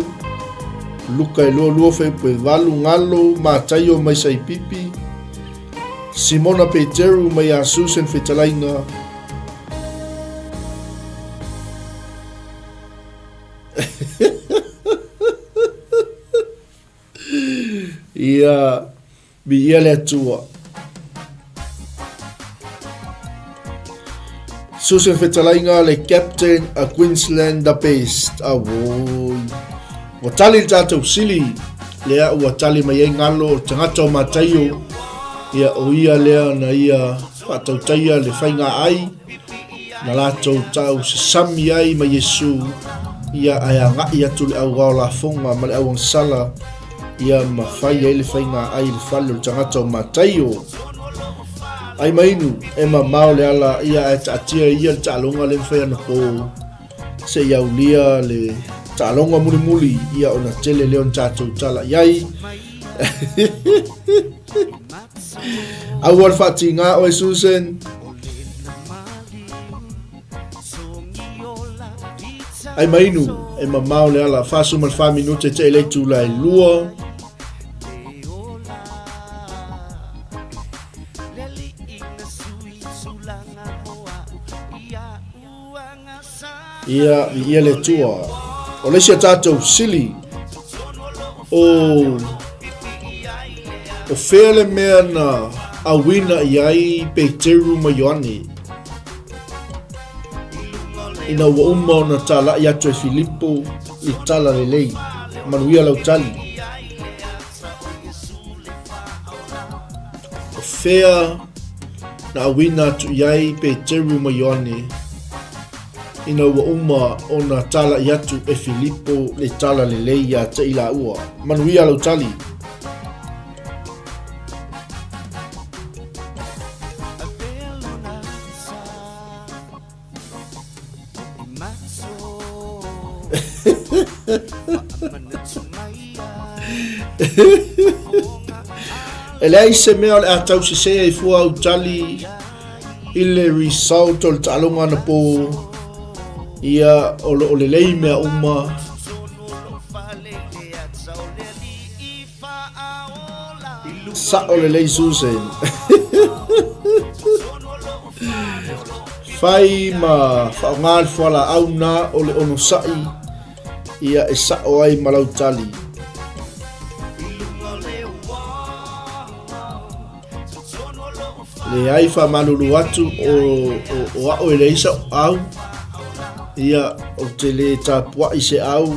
Speaker 2: Luka e 22 fuaiupu e 8, Galo, Mataio mai Saipipi, Simona Peteru mai a Susan Fetalaiga, Ia, viia le Atua. Susan Fetalaiga le captain a Queensland the best. Auoi. Ua tali le tātou sili, lea ua tali mai ai ngalo o tagata o Mataio, ia o ia lea na ia faatautaia le faiga ai, na latou tau sasami ai ma Iesu, ia ae agai atu le au ao lafoga ma le au agasala, ia ma fai ai le faiga ai i le fale o le tagata o Mataio. Ai mainu, e mamao le ala, ia ae taatia ia le taaloga le mafai anapo, se i aulia le taaloga mulimuli, ia ona tele lea o ni tatou tala i ai. Aua le faatigā oe Susan. Ai mainu, e mamao le ala, 44 minute te le itula e 2. Ia, viia le Atua. O le isi a tātou sili, o, o fea le mea na auina i ai Peteru ma Ioane? Ina ua uma ona tālaʻi atu e Filipo i tala lelei. Manuia lau tali. O fea na auina atu i ai Peteru ma Ioane ina ua uma ona talaʻi atu e Filipo le tala lelei iā te i laua. Manuia lau tali. E leai se mea o le a tausese ai fua au tali i le result o le taaloga anapo. Ia, o lo o lelei mea uma. Sa'o lelei Susan. Fai ma faaaoga le fualaau na o le onosa'i ia e sa'o ai ma lau tali. Leai faamalulu atu o, o, o a'o e leai sa'u au. Ia, ou te lē tapua'i se au.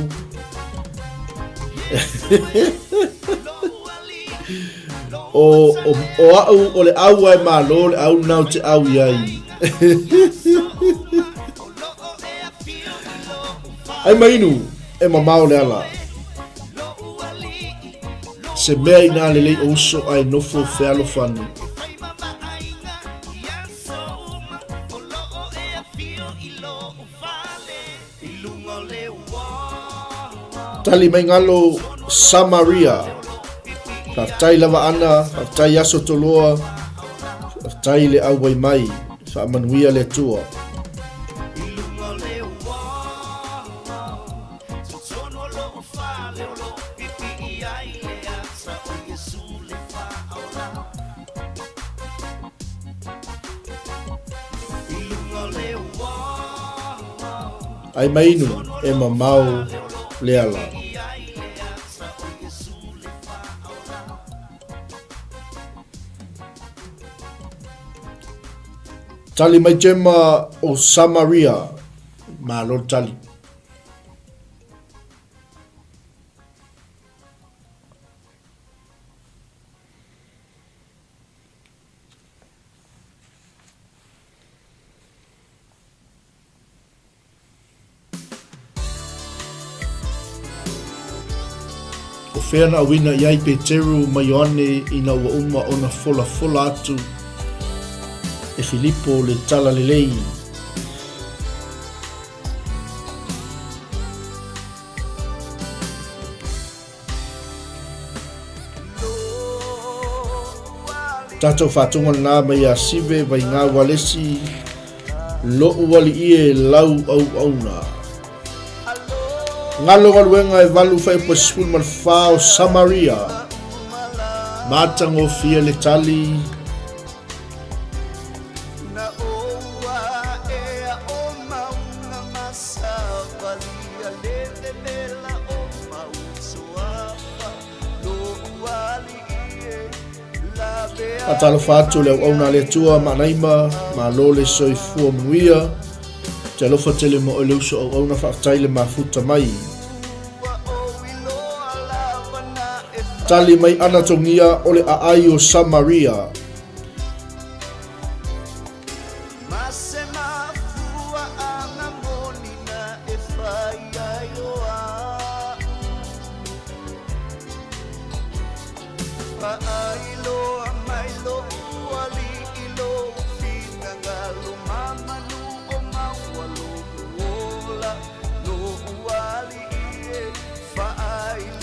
Speaker 2: O, o, o a'u o le au ae malo le au na ou te au i ai. Ai mainu, e mamao le ala. Se mea inā lelei o uso ae nofo fealofani. Tali mai ngalo Samaria. Faafetai lava Ana, faafetai Aso Toloa, faafetai le auai mai, faamanuia le Atua. Ai mainu e mamao le ala. Tali mai Gemma o Samaria. Malo le tali. O fea na auina i ai Peteru ma Ioane ina ua uma ona folafola atu e Filipo le tala lelei? Tatou faatoga lena mai ia Sive Vaigā Walesi, lo'u alii e lau auauna. Galo galuega e valu fuaiupu 14 o Samaria. Matagofie le tali. Faatalofa atu le auauna a le Atua Maanaima, malo le soifua manuia. Te alofa tele mo oe le uso auauna, faafetai le mafuta mai. Tali mai ana togia o le aai o Samaria.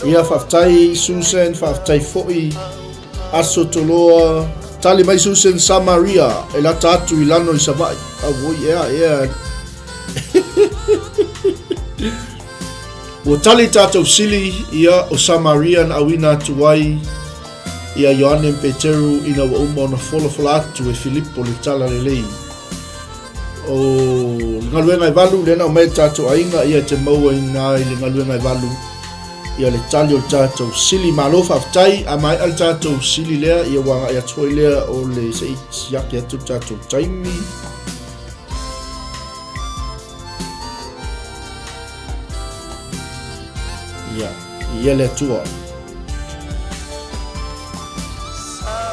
Speaker 2: Ia faafetai Susan, faafetai foi Aso Toloa. Tali mai Susan Samaria e lata atu i lano i Savaii. Auoi ea ea. Ua tali tatou sili ia o Samaria na auina atu ai ia Ioane ma Peteru ina ua uma ona folafola atu e Filipo le tala lelei. O le galuega e valu lea na aumai e tatou aiga ia te maua ina i le galuega e valu ia le tali o le tatou sili. Malo faafetai, a maea le tatou sili lea ia ua agai atu foi lea o le se i siaki atu le tatou taimi. Ia, Viia le Atua.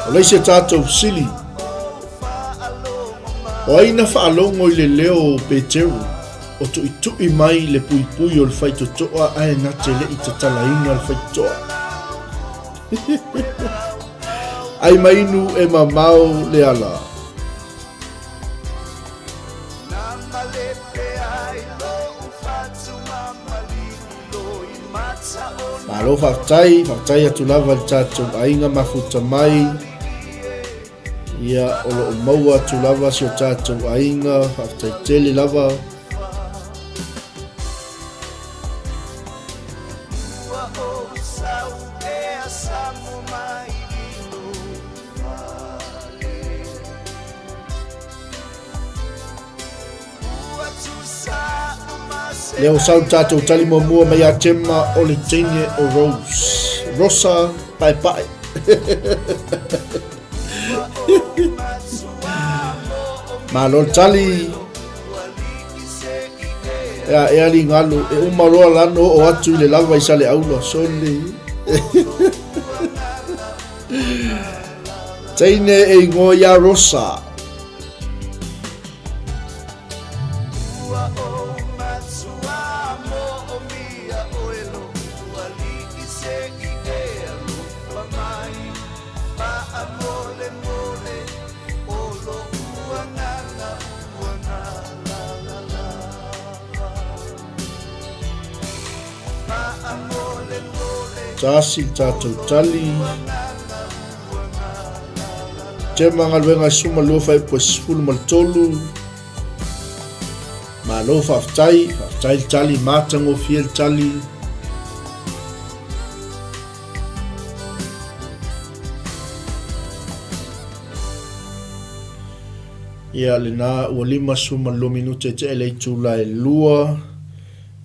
Speaker 2: O le isi a tatou fesili, o ai na faalogo i le leo o Peteru o tuʻituʻi mai le puipui o le faitotoa ae na te le i tatalaina le faitotoa? Ai mainu e mamao le ala. Malo faafetai, faafetai atu lava i le tatou aiga mafuta mai. Ia, o lo o maua atu lava si o tatou aiga, faafetai tele lava. Lea ua sau le tatou tali muamua mai ia Gemma o le teine o Rose. Rosa Paepae. Malo le tali. Ea, ea li galu, e uma loa lano o atu i le lava i sale aula, sole. Teine e ingoa ia Rosa. Tasi le tatou tali. Tema galuega e suma lua faaipu e 13. Malo faafetai, faafetai le tali, matagofie le tali. Ia lena ua 52 minute te ele itula e lua.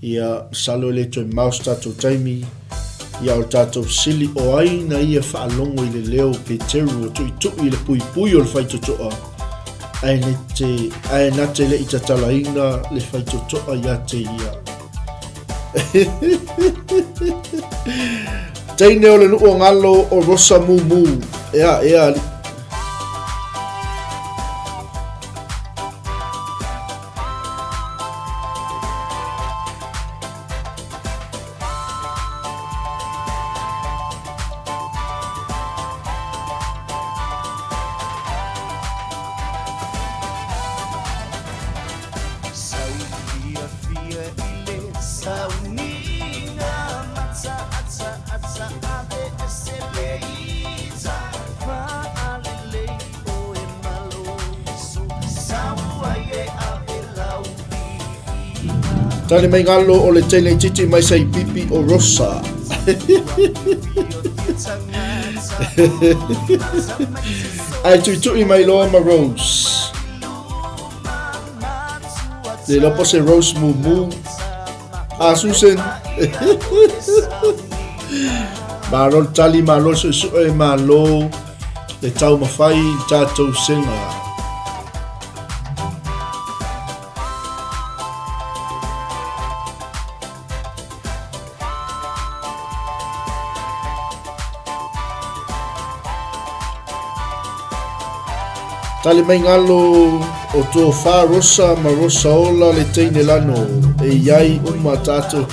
Speaker 2: Ia, masalo e le toe mao se tatou taimi. Ia, o le tatou fesili, o ai na ia faalogo i le leo o Peteru o tuʻituʻi i le puipui o le faitotoa, ae na te, ae na te le i tatalaina le faitotoa ia te ia? Teine o le nuu o galo o Rosa Mumu. Ea, ea, alii. Tali mai galo o le teine titi mai sai pipi o Rosa. Ai tui tui mai loa ma Rose. Le lopo se Rose mumu. A Susan. Malo le tali, malo le suesue, malo le taumafai i le tatou sega. Tali mai galo o Tofa Rosa ma Rosa Ola le teine lano e iai uma tatou.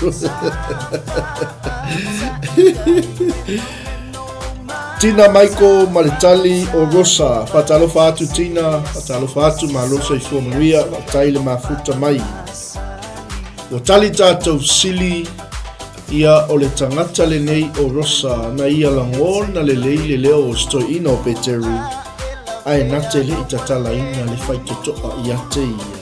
Speaker 2: Tina Maiko ma le tali o Rosa. Whatalofa atu Tina, whatalofa atu ma Rosa i fua manuia, whatai le mafuta mai. Ua tali tātou sili ia o le tagata lenei o Rosa na ia lagona lelei le leo o se toeaina o Peteru, ae na te le i tatalaina le faitotoa ia te ia.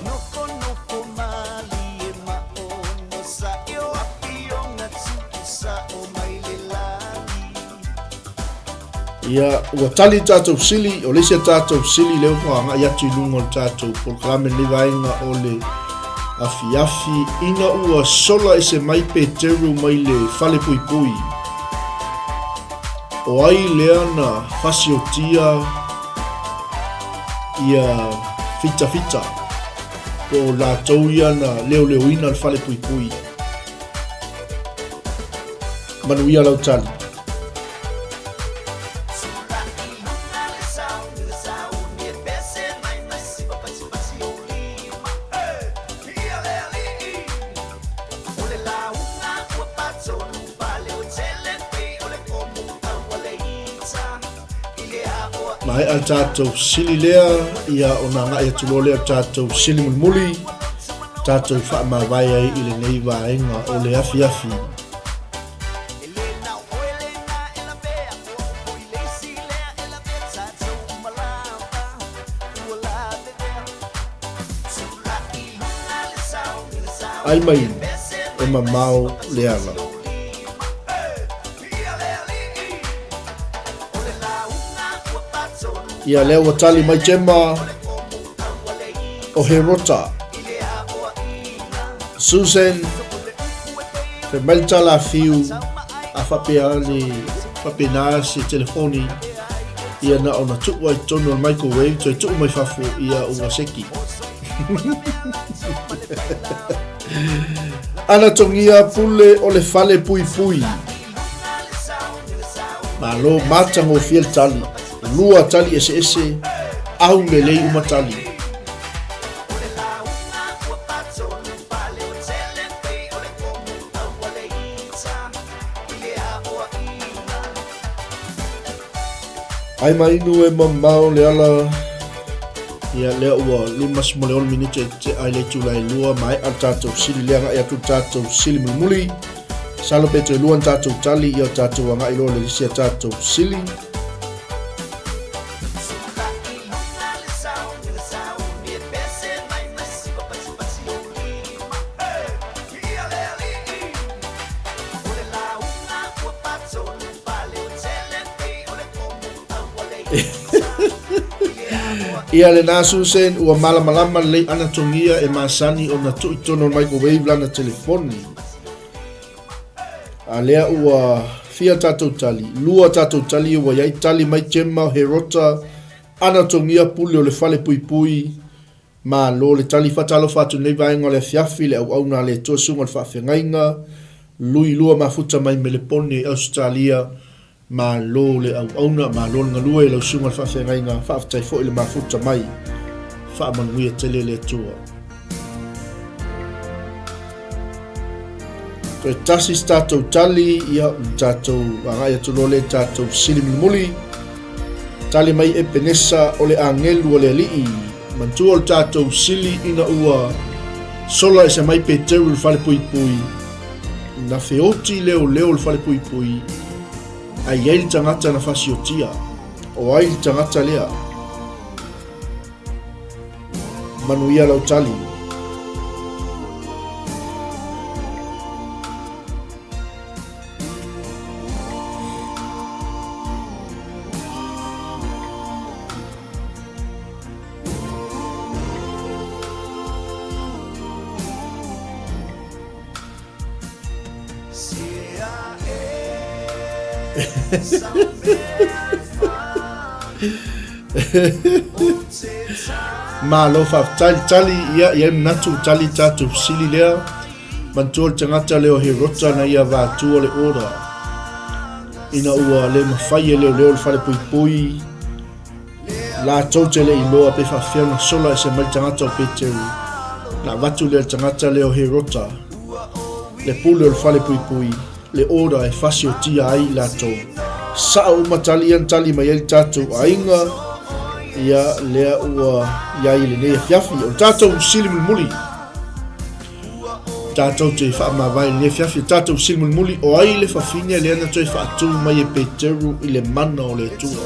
Speaker 2: Ia, ua tali le tatou fesili, o le isi a tatou fesili lea ua agai atu i luga o le tatou polokalame lenei vaega o le afiafi, ina ua sola ese mai Peteru mai le fale puipui. O ai lea na fasiotia ia fitafita, po o latou ia na leoleoina le fale puipui. Manuia lau tali. Maea le tatou sili lea, ia ona agai atu loa lea o le tatou sili mulimuli, tatou faamavae ai i lenei vaega o le afiafi. Ai mai e mamao le ala. Ia lea ua tali mai Gemma o Herota. Susan fai mai le tala a Fiu a faapea le faapena se telefoni ia na ona tuu ai totonu o le microwave toe tuu mai fafo ia ua seki. Ana togia pule o le fale puipui. Malo matagofie le tali. Lua tali eseese, au lelei uma tali. Ai ma inu e mamao le ala. Ia lea ua 56 minute e te ai le itula e lua maea le tatou sili lea agai atu le tatou sili mulimuli. Masalo pe toe lua ni tatou tali ia o tatou agai loa le isi a tatou sili. Ia lena Susan, ua malamalama lelei ana togia e masani ona tuu i totonu o le microwave lana telefoni. A lea ua fia tatou tali, lua tatou tali ua iai tali mai Gemma Herota ana togia pule o le fale puipui Malo le tali fatalofa atu nei vaega o le afiafi le auauna a le Atua Susuga o le Faafeagaiga Lui Lua Mafuta mai Melepone i Ausetalia Malo le auauna malo le galue lau Susuga o le Faafeagaiga faafetai foi le mafuta mai faamanuia tele le Atua. Toe tasi se tatou tali, ia, tatou agai atu loa lea i tatou sili mulimuli. Tali mai Epenesa o le agelu o le Alii. Manatua o le tatou sili ina ua sola ese mai Peteru i le falepuipui, na feoti leoleo le falepuipui, ae i ai le tagata na fasiotia. O ai le tagata lea? Manuia lau tali. Malo faafetai le tali, ia i ai manatu tali tatou fesili lea. Manatua le tagata lea o Herota na ia vatua le order ina ua le mafai e leoleo le falepuipui Latou te le iloa pe faafefea ona sola ese mai le tagata o Peteru, na avatu lea i le tagata lea o Herota, le pule o le falepuipui, le order e fasiotia ai i latou. Sao uma tali ia na tali mai ai le tatou aiga, ia lea ua i ai i lenei afiafi. O le tatou sili mulimuli, tatou te faamavae i lenei afiafi, o tatou sili mulimuli, o ai le fafine lea na toe faatu mai e Peteru i le mana o le Atua?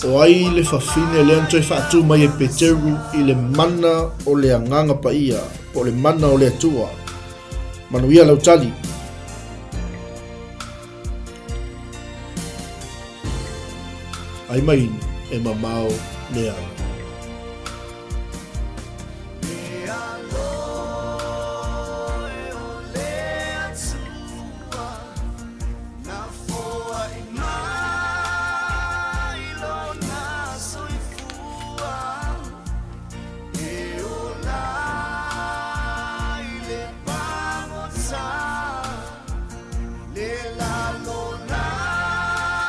Speaker 2: O ai le fafine lea na toe faatu mai e Peteru i le mana o le Agaga Paia, po o le mana o le Atua? Manuia lau tali. Ai mai e mamao le ala.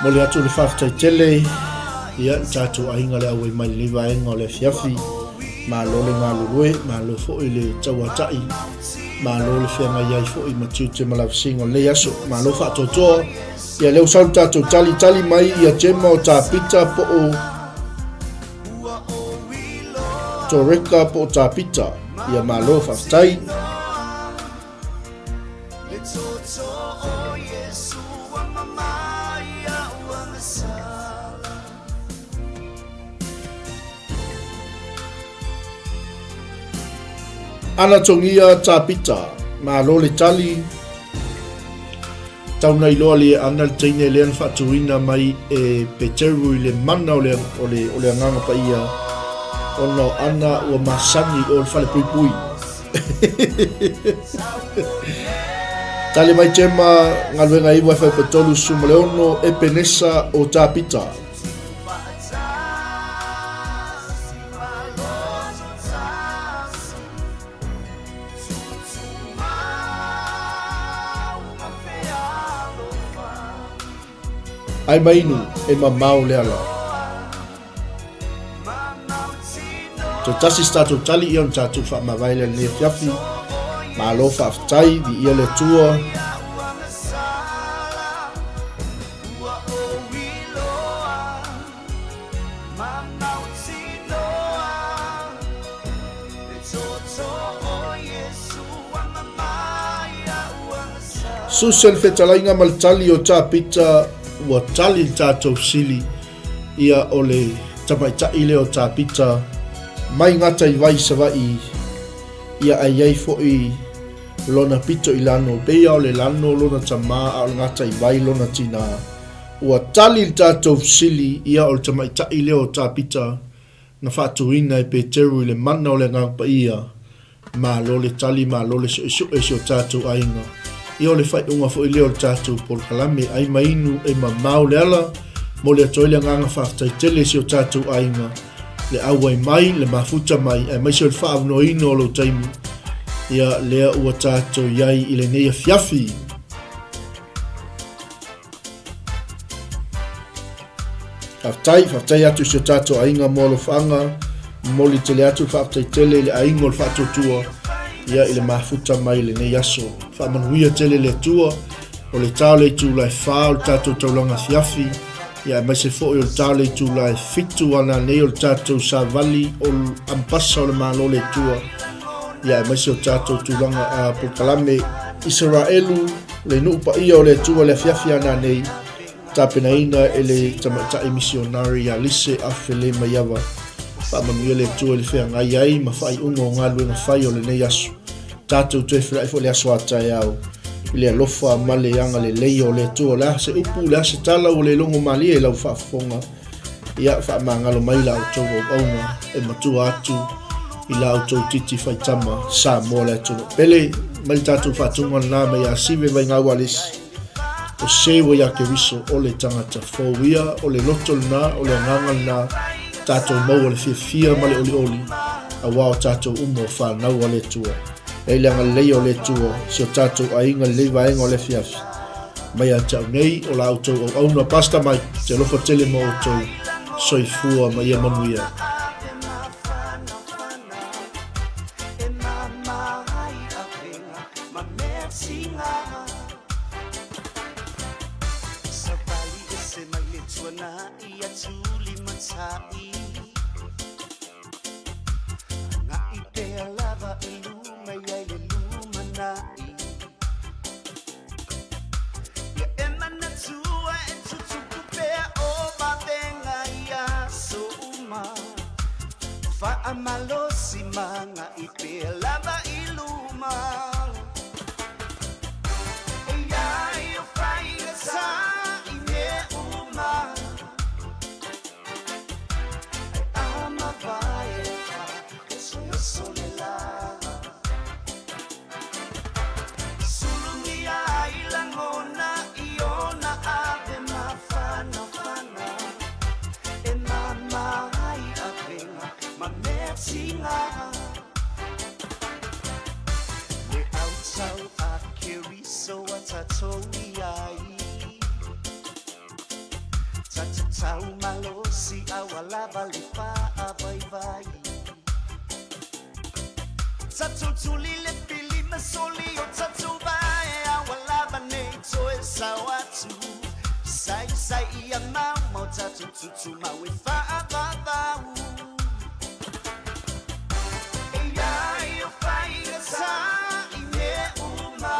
Speaker 2: Momoli atu le faafetai tele ia i tatou aiga le auai mai lenei vaega o le afiafi. Malo le galulue, malo foi le tauatai, malo le feagai ai foi ma tiute ma lavasiga o lenei aso. Malo faatoatoa. Ia lea ua sau le tatou tali, tali mai ia Gemma o Tapita po o Toreka po o Tapita. Ia malo faafetai. Ana Tongia Tapita, malo le tali. Tau na iloa le ana le teine lea na faatuina mai e Peteru i le mana o le, o le, o le agaga paia ona o ana ua masani o le falepuipui. Tali mai Gemma, galuega 9 e fai 36, Epenesa o Tapita. Ai mainu e mamao le ala. Toe tasi se tatou tali ia ona tatou faamavae lea lenei afiafi. Malo faafetai, viia le Atua. Susu le fetalaiga ma le tali o Tapita ua tali le tatou sili ia o le tamaitai lea o Tapita mai gata i vai Savaii ia ae i ai foi lona pito i lano pei o le lano lona tama a o le gata i vai lona tina. Ua tali le tatou fesili ia o le tamaitai lea o Tapita na faatuina e Peteru i le mana o le Agaga Paia. Malo le tali, malo le suesue si o tatou aiga. Ia o le faaiuga foi lea o le tatou polokalame, ai ma inu e mamao le ala, momoli atu ai le agaga faafetai tele i si o tatou aiga, le auai mai, le mafuta mai, aemaise o le faaavanoaina o lou taimi, ia lea ua tatou i ai i lenei afiafi. Faafetai, faafetai atu i si o tatou aiga mo alofaaga, momoli tele atu le faafetai tele i le aiga o le faatuatua, ia i le mafuta mai i lenei aso. Faamanuia tele le Atua, o le ta o le itula e 4 o le tatou taulaga afiafi, ia aemaise foi o le ta o le itula e 7 a nanei o le tatou savali o Ambasa o le Malo o le Atua, ia aemaise o tatou tulaga a polokalame Isaraelu, Le nuu paia o le Atua le afiafi a nanei, tapenaina e le tamaitai misionari ia Lise Afe Le Maiava. Faamanuia le Atua i le feagai ai ma faaiuga o galuega fai o lenei aso. Tatou toe feiloai foi le aso a taeao i le alofa ma le agalelei o le Atua. O le a se upu, o le a se tala ua le logo malie i lau faafofoga, Ia faamagalo mai la outou auauna e matua atu i la outou titi faitama Samoa le atunuu pele mai le tatou faatuga lena mai ia Sive Vaigau Alesi o se ua ia Keriso o le tagata fou ia o le loto lena o le agaga lena tatou maua le fiafia ma le olioli auā o tatou uma o fanau a le Atua. E le agalelei o le Atua si o tatou aiga lelei vaega o le afiafi mai ia te au nei o la outou auauna Pastor Mike te alofa tele ma outou soifua ma ia manuia.
Speaker 1: Tau malosi a ua lava le faavaivai. Tatou tuli le pili ma soli o tatou vae a ua lava nei toe sao atu. Saisai ia maumau tatou tutumau e faavavau. E ai o faigata i mea uma.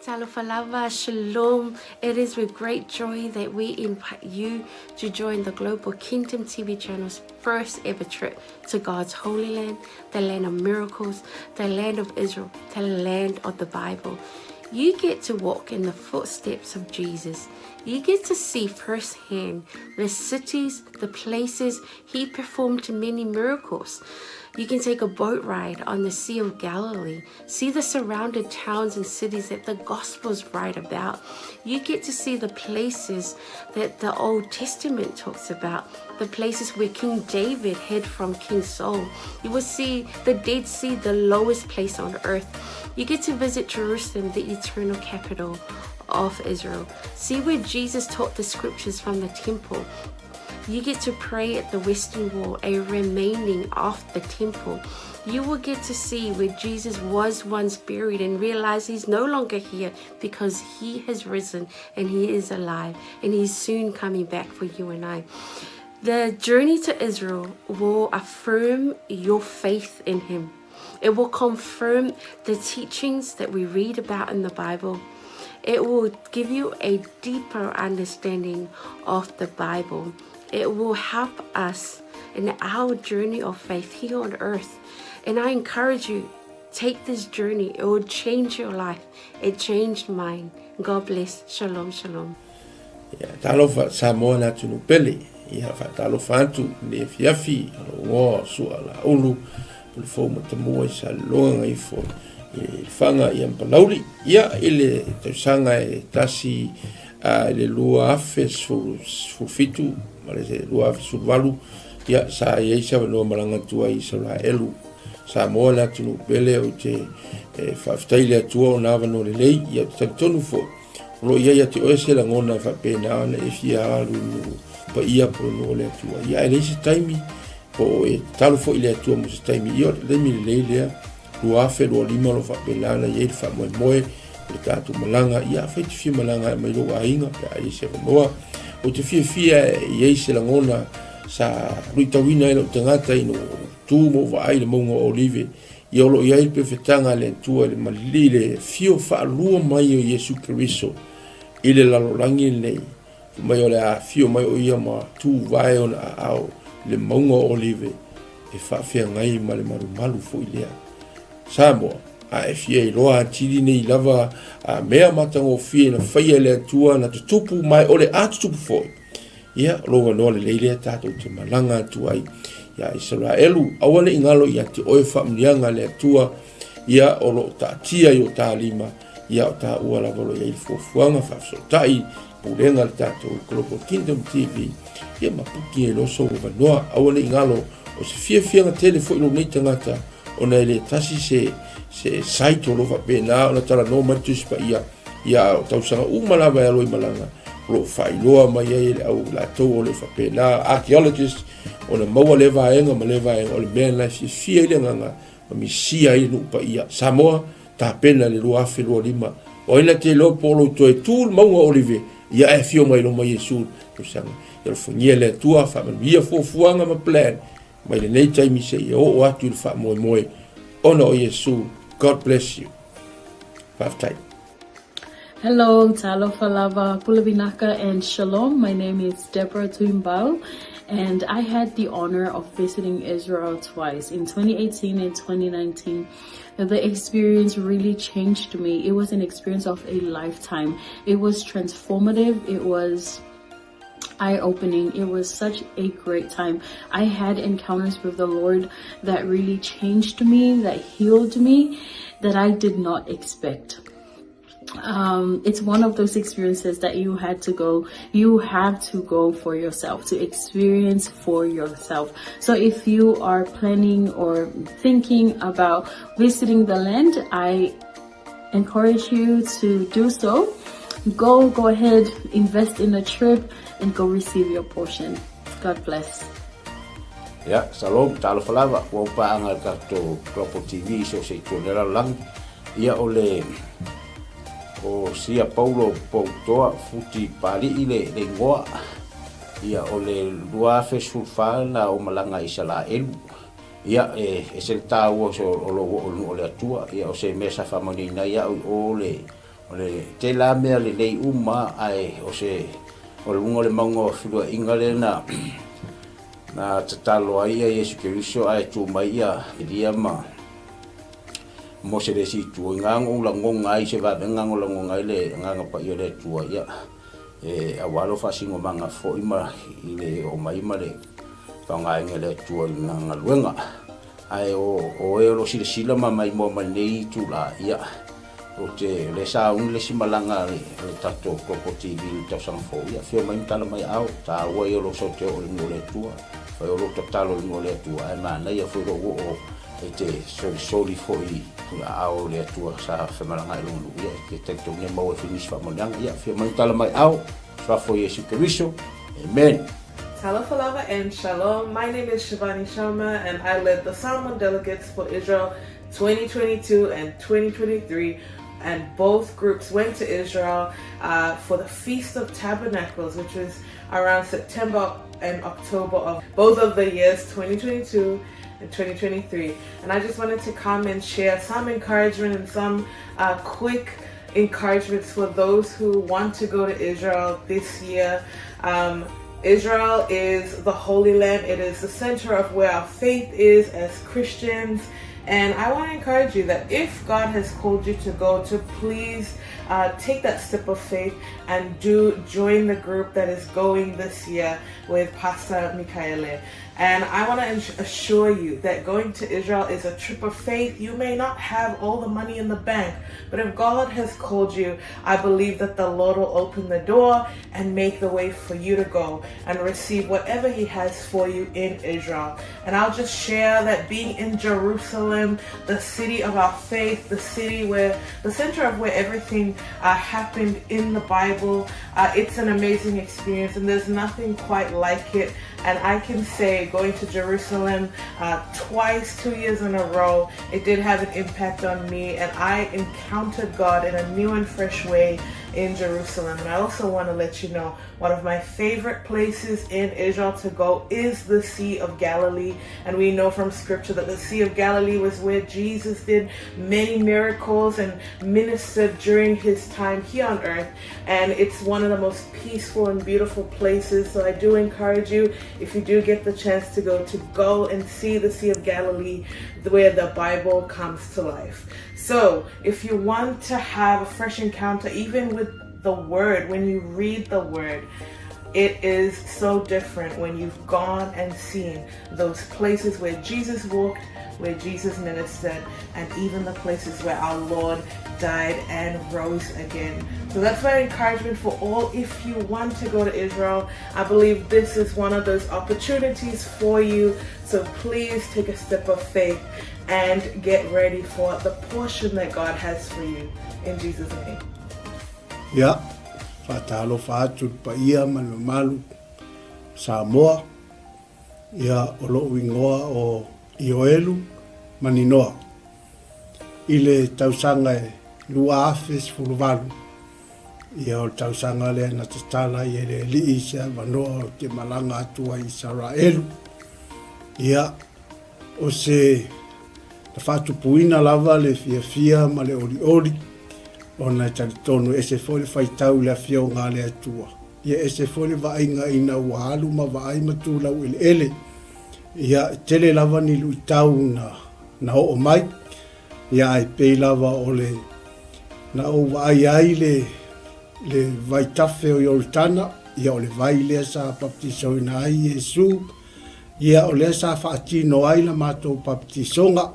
Speaker 3: Talofa lava, shalom. It is with great joy that we invite you to join the Global Kingdom TV channel's first ever trip to God's holy land, the land of miracles, the land of Israel, the land of the Bible. You get to walk in the footsteps of Jesus. You get to see firsthand the cities, the places he performed many miracles. You can take a boat ride on the Sea of Galilee, see the surrounded towns and cities that the Gospels write about. You get to see the places that the Old Testament talks about, the places where King David hid from King Saul. You will see the Dead Sea, the lowest place on earth. You get to visit Jerusalem, the eternal capital of Israel. See where Jesus taught the scriptures from the temple. You get to pray at the Western Wall, a remaining of the temple. You will get to see where Jesus was once buried and realize he's no longer here because he has risen and he is alive and he's soon coming back for you and I. The journey to Israel will affirm your faith in him. It will confirm the teachings that we read about in the Bible. It will give you a deeper understanding of the Bible. It will help us in our journey of faith here on earth. And I encourage you, take this journey. It will change your life. It changed mine. God bless. Shalom, shalom.
Speaker 4: Ia, talofa Samoa le atunuu pele. Ia, faatalofa atu i le afiafi a lou igoa o Sua Laulu, Pulefou Matamua i Saleloga Gagaifo i Lefaga ia ma Palauli. Ia, i le tausaga e tasi i le 2017 ma le 2018, ia, sa i ai se avanoa malaga atu ai i Isaraelu. Samoa le atunuu pele, ou te faafetai i le Atua ona avanoa lelei, ia, ou te talitonu foi, O lo o i ai ia te oe se lagona e faapena ona e fia alu i nuu paia po o le nuu o le Atua. Ia, ae leai se taimi, po o e tatalo foi i le Atua mo se taimi. Ia, o le taimi lelei lea, 2025 o lo o faapena ona i ai le faamoemoe o le tatou malaga. Ia, afai e te fia malaga e aumai lou aiga pe a i ai se avanoa. Ou te fiafia e i ai se lagona sa luitauina ai lou tagata ina ua ou tu ma ou vaai i le mauga o Olive Ia o lo o i ai le pefetaga a le Atua i le malili i le afio faalua mai o Iesu Keriso i le lalolagi lenei, fai mai o le a afio mai o ia ma tuvae ona aao i le mauga o Olive e faafeagai ma le malumalu foi lea. Samoa, a e fia iloa atili nei lava a mea matagofie na faia e le Atua na tutupu ma o le a tutupu foi, Ia, o lou avanoa lelei lea tatou te malaga atu ai iā Isaraelu. Aua ne i galo ia te oe faamuniaga a le Atua, ia o lo o taatia i o ta lima, ia o taua lava o lo o i ai le fuafuaga faafesootai, pulega a le tatou Global Kingdom TV, ia ma puki ai loa sou avanoa. Aua ne i galo, o se fiafiaga tele foi lou nei tagata, ona e le tasi se se site o lo o faapena ona talanoa mai le Tusi Paia, ia a o tausaga uma lava e alo i malaga, o lo o faailoa mai ai e le au latou o lo o faapena, archaeologists, ona maua lea vaega ma lea vaega, o le mea lena e fiafia ai le agaga ma misia ai le nuu paia. Samoa, tapena i le 2025. O ai na te iloa po o lou toe tu le mauga o Olive, ia ae afio mai loma Iesu i le tausaga. Ia alofagia le Atua, faamanuia fuafuaga ma plan mai lenei taimi seia oo atu i le faamoemoe ona o Iesu. God bless you. Faafetai.
Speaker 5: Hello, talofa lava, pule vinaka and shalom. My name is Deborah Tuimbau and I had the honor of visiting Israel twice in 2018 and 2019. The experience really changed me. It was an experience of a lifetime. It was transformative. It was eye-opening. It was such a great time. I had encounters with the Lord that really changed me, that healed me, that I did not expect. It's one of those experiences that you had to go, you have to go for yourself, to experience for yourself. So if you are planning or thinking about visiting the land, I encourage you to do so. Go, go ahead, invest in a trip and go receive your portion. God bless.
Speaker 6: Ia, shalom, talofa lava, ua upaaga le tatou Global TV i so o se itu o le lalolagi. Ia, o le, o Sia Paulo Poutoa Futi Pali'i le, le igoa. Ia, o le 2014 na ou malaga i Isalaelu. Ia, e ese le taua o lou oo i luga o le Atua. Ia, o se mea sa faamanuiaina ai au i o le, o le tela mea lelei uma, ae o se, o luga o le mauga o feluaiga lea na, na tatalo ai ia Iesu Keriso ae tu mai ia Elia ma Mose le isi itu. I ngā ou lagoga ai se vavega o lagoga ai le Agaga Paia o le Atua, ia, e aua lou faasinomaga foi ma i le oo mai ma le faaaogaina e le Atua i lana galuega. Ae o oe o lo o silasila ma maimoa mai lenei itula, ia, ou te, o lea sa auni le isi malaga a le, a le tatou Global TV i le tausaga fou, ia, afio mai ma tala mai aao, taua ia o lou sau te oo i le nuu o le Atua, fai o lou tatalo i le nuu o le Atua, ae manaia foi lou oo e te solisoli foi i aao o le Atua sa femalagaai i lona nuu, ia, e te talitonu e maua ai foi nisi faamanuiaga. Ia, afio mai ma tala mai aao, Suafa o Iesu Keriso. Amen.
Speaker 7: Talofa lava and shalom. My name is Shivani Sharma and I led the Samoan delegates for Israel 2022 and 2023 and both groups went to Israel uh, for the Feast of Tabernacles, which was around September and October of both of the years 2022 and 2023. And I just wanted to come and share some encouragement and some uh, quick encouragements for those who want to go to Israel this year. Um, Israel is the Holy Land. It is the center of where our faith is as Christians. And I want to encourage you that if God has called you to go, to please uh, take that step of faith and do join the group that is going this year with Pastor Mikaele. And I want to assure you that going to Israel is a trip of faith. You may not have all the money in the bank, but if God has called you, I believe that the Lord will open the door and make the way for you to go and receive whatever He has for you in Israel. And I'll just share that being in Jerusalem, the city of our faith, the city where the center of where everything uh, happened in the Bible, uh, it's an amazing experience, and there's nothing quite like it. And I can say going to Jerusalem uh, twice, two years in a row, it did have an impact on me. And I encountered God in a new and fresh way in Jerusalem. And I also want to let you know one of my favorite places in Israel to go is the Sea of Galilee. And we know from scripture that the Sea of Galilee was where Jesus did many miracles and ministered during his time here on earth. And it's one of the most peaceful and beautiful places. So I do encourage you, if you do get the chance to go, to go and see the Sea of Galilee, where the Bible comes to life. So if you want to have a fresh encounter, even with the Word, when you read the Word, It is so different when you've gone and seen those places where Jesus walked, where Jesus ministered, and even the places where our Lord died and rose again. So that's my encouragement for all. If you want to go to Israel, I believe this is one of those opportunities for you. So please take a step of faith and get ready for the portion that God has for you. In Jesus' name.
Speaker 2: Ia, faatalofa atu i le paia ma le mamalu o Samoa, ia o lo'u igoa o Ioelu Maninoa. I le tausaga e 2018, ia o le tausaga lea na tatala ai e le Alii se avanoa ou te malaga atu ai i Isaraelu. Ia, O se na faatupuina lava le fiafia ma le olioli, ona e talitonu e ese foi le faitau i le Afioga a le Atua, ia ese foi le vaaiga ina ua alu ma vaai ma tu laueleele. Ia, e tele lava ni luitau na, na oo mai, ia ae pei lava o le na ou vaai ai le, le vaitafe o Ioritana, ia o le vai lea sa baptisoina ai Iesu, Ia, o lea sa faatino ai la matou papatisoga,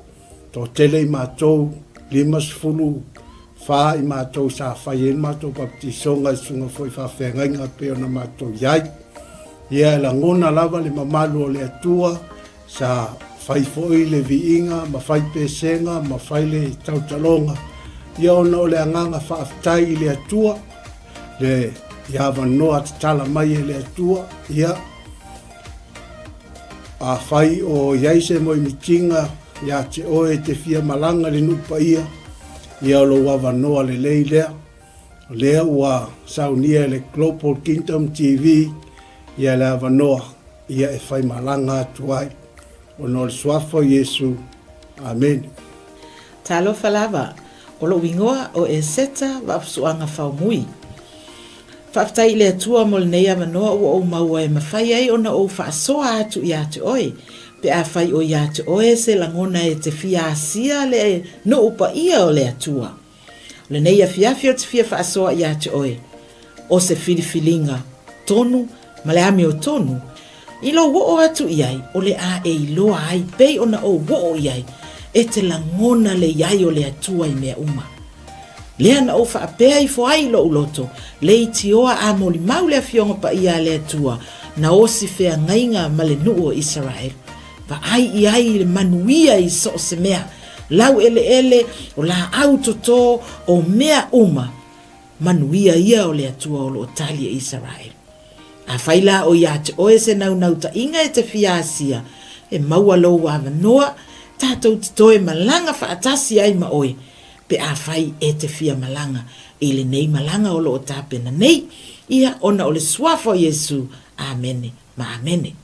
Speaker 2: toatele i matou, 54 i matou sa fai ai le matou papatisoga i susuga foi i faafeagaiga e pei ona matou i ai. Ia, e lagona lava le mamalu o le Atua, sa fai foi le viiga ma fai pesega ma fai le tautaloga, ia ona o le agaga faafetai i le Atua, le i avanoa tatala mai e le Atua, ia, Afai o i ai se moemitiga ia te oe e te fia malaga i le nuu paia, ia o lou avanoa lelei lea. O lea ua saunia e le Global Kingdom TV ia le avanoa ia e fai malaga atu ai. Ona o le Suafa o Iesu. Amene.
Speaker 8: Talofa lava, o lou igoa o Eseta Vaafusuaga Faumui. Faafetai i le Atua mo lenei avanoa ua ou maua e mafai ai ona ou faasoa atu ia te oe, pe afai o ia te oe se lagona e te fia asia le nuu paia o le Atua. O lenei afiafi ou te fia faasoa ia te oe, o se filifiliga tonu ma le amiotonu, i lou oo atu i ai o le a e iloa ai pei ona ou oo i ai, e te lagona le i ai o le Atua i mea uma. Lea na ou faapea ifo ai i lou loto, leitioa a molimau le Afioga Paia a le Atua, na osi feagaiga ma le nuu o Isaraelu. Vaai i ai i le manuia i so o se mea, laueleele, o laau toto, o mea uma, manuia ia o le Atua o lo o tali e Isaraelu. Afai la o ia te oe se naunautai-ga e te fia asia, e maua lou avanoa, tatou te toe malaga faatasi ai ma oe, pe afai e te fia malaga i lenei malaga o lo o tapena nei, ia ona o le Suafa o Iesu. Amene ma amene.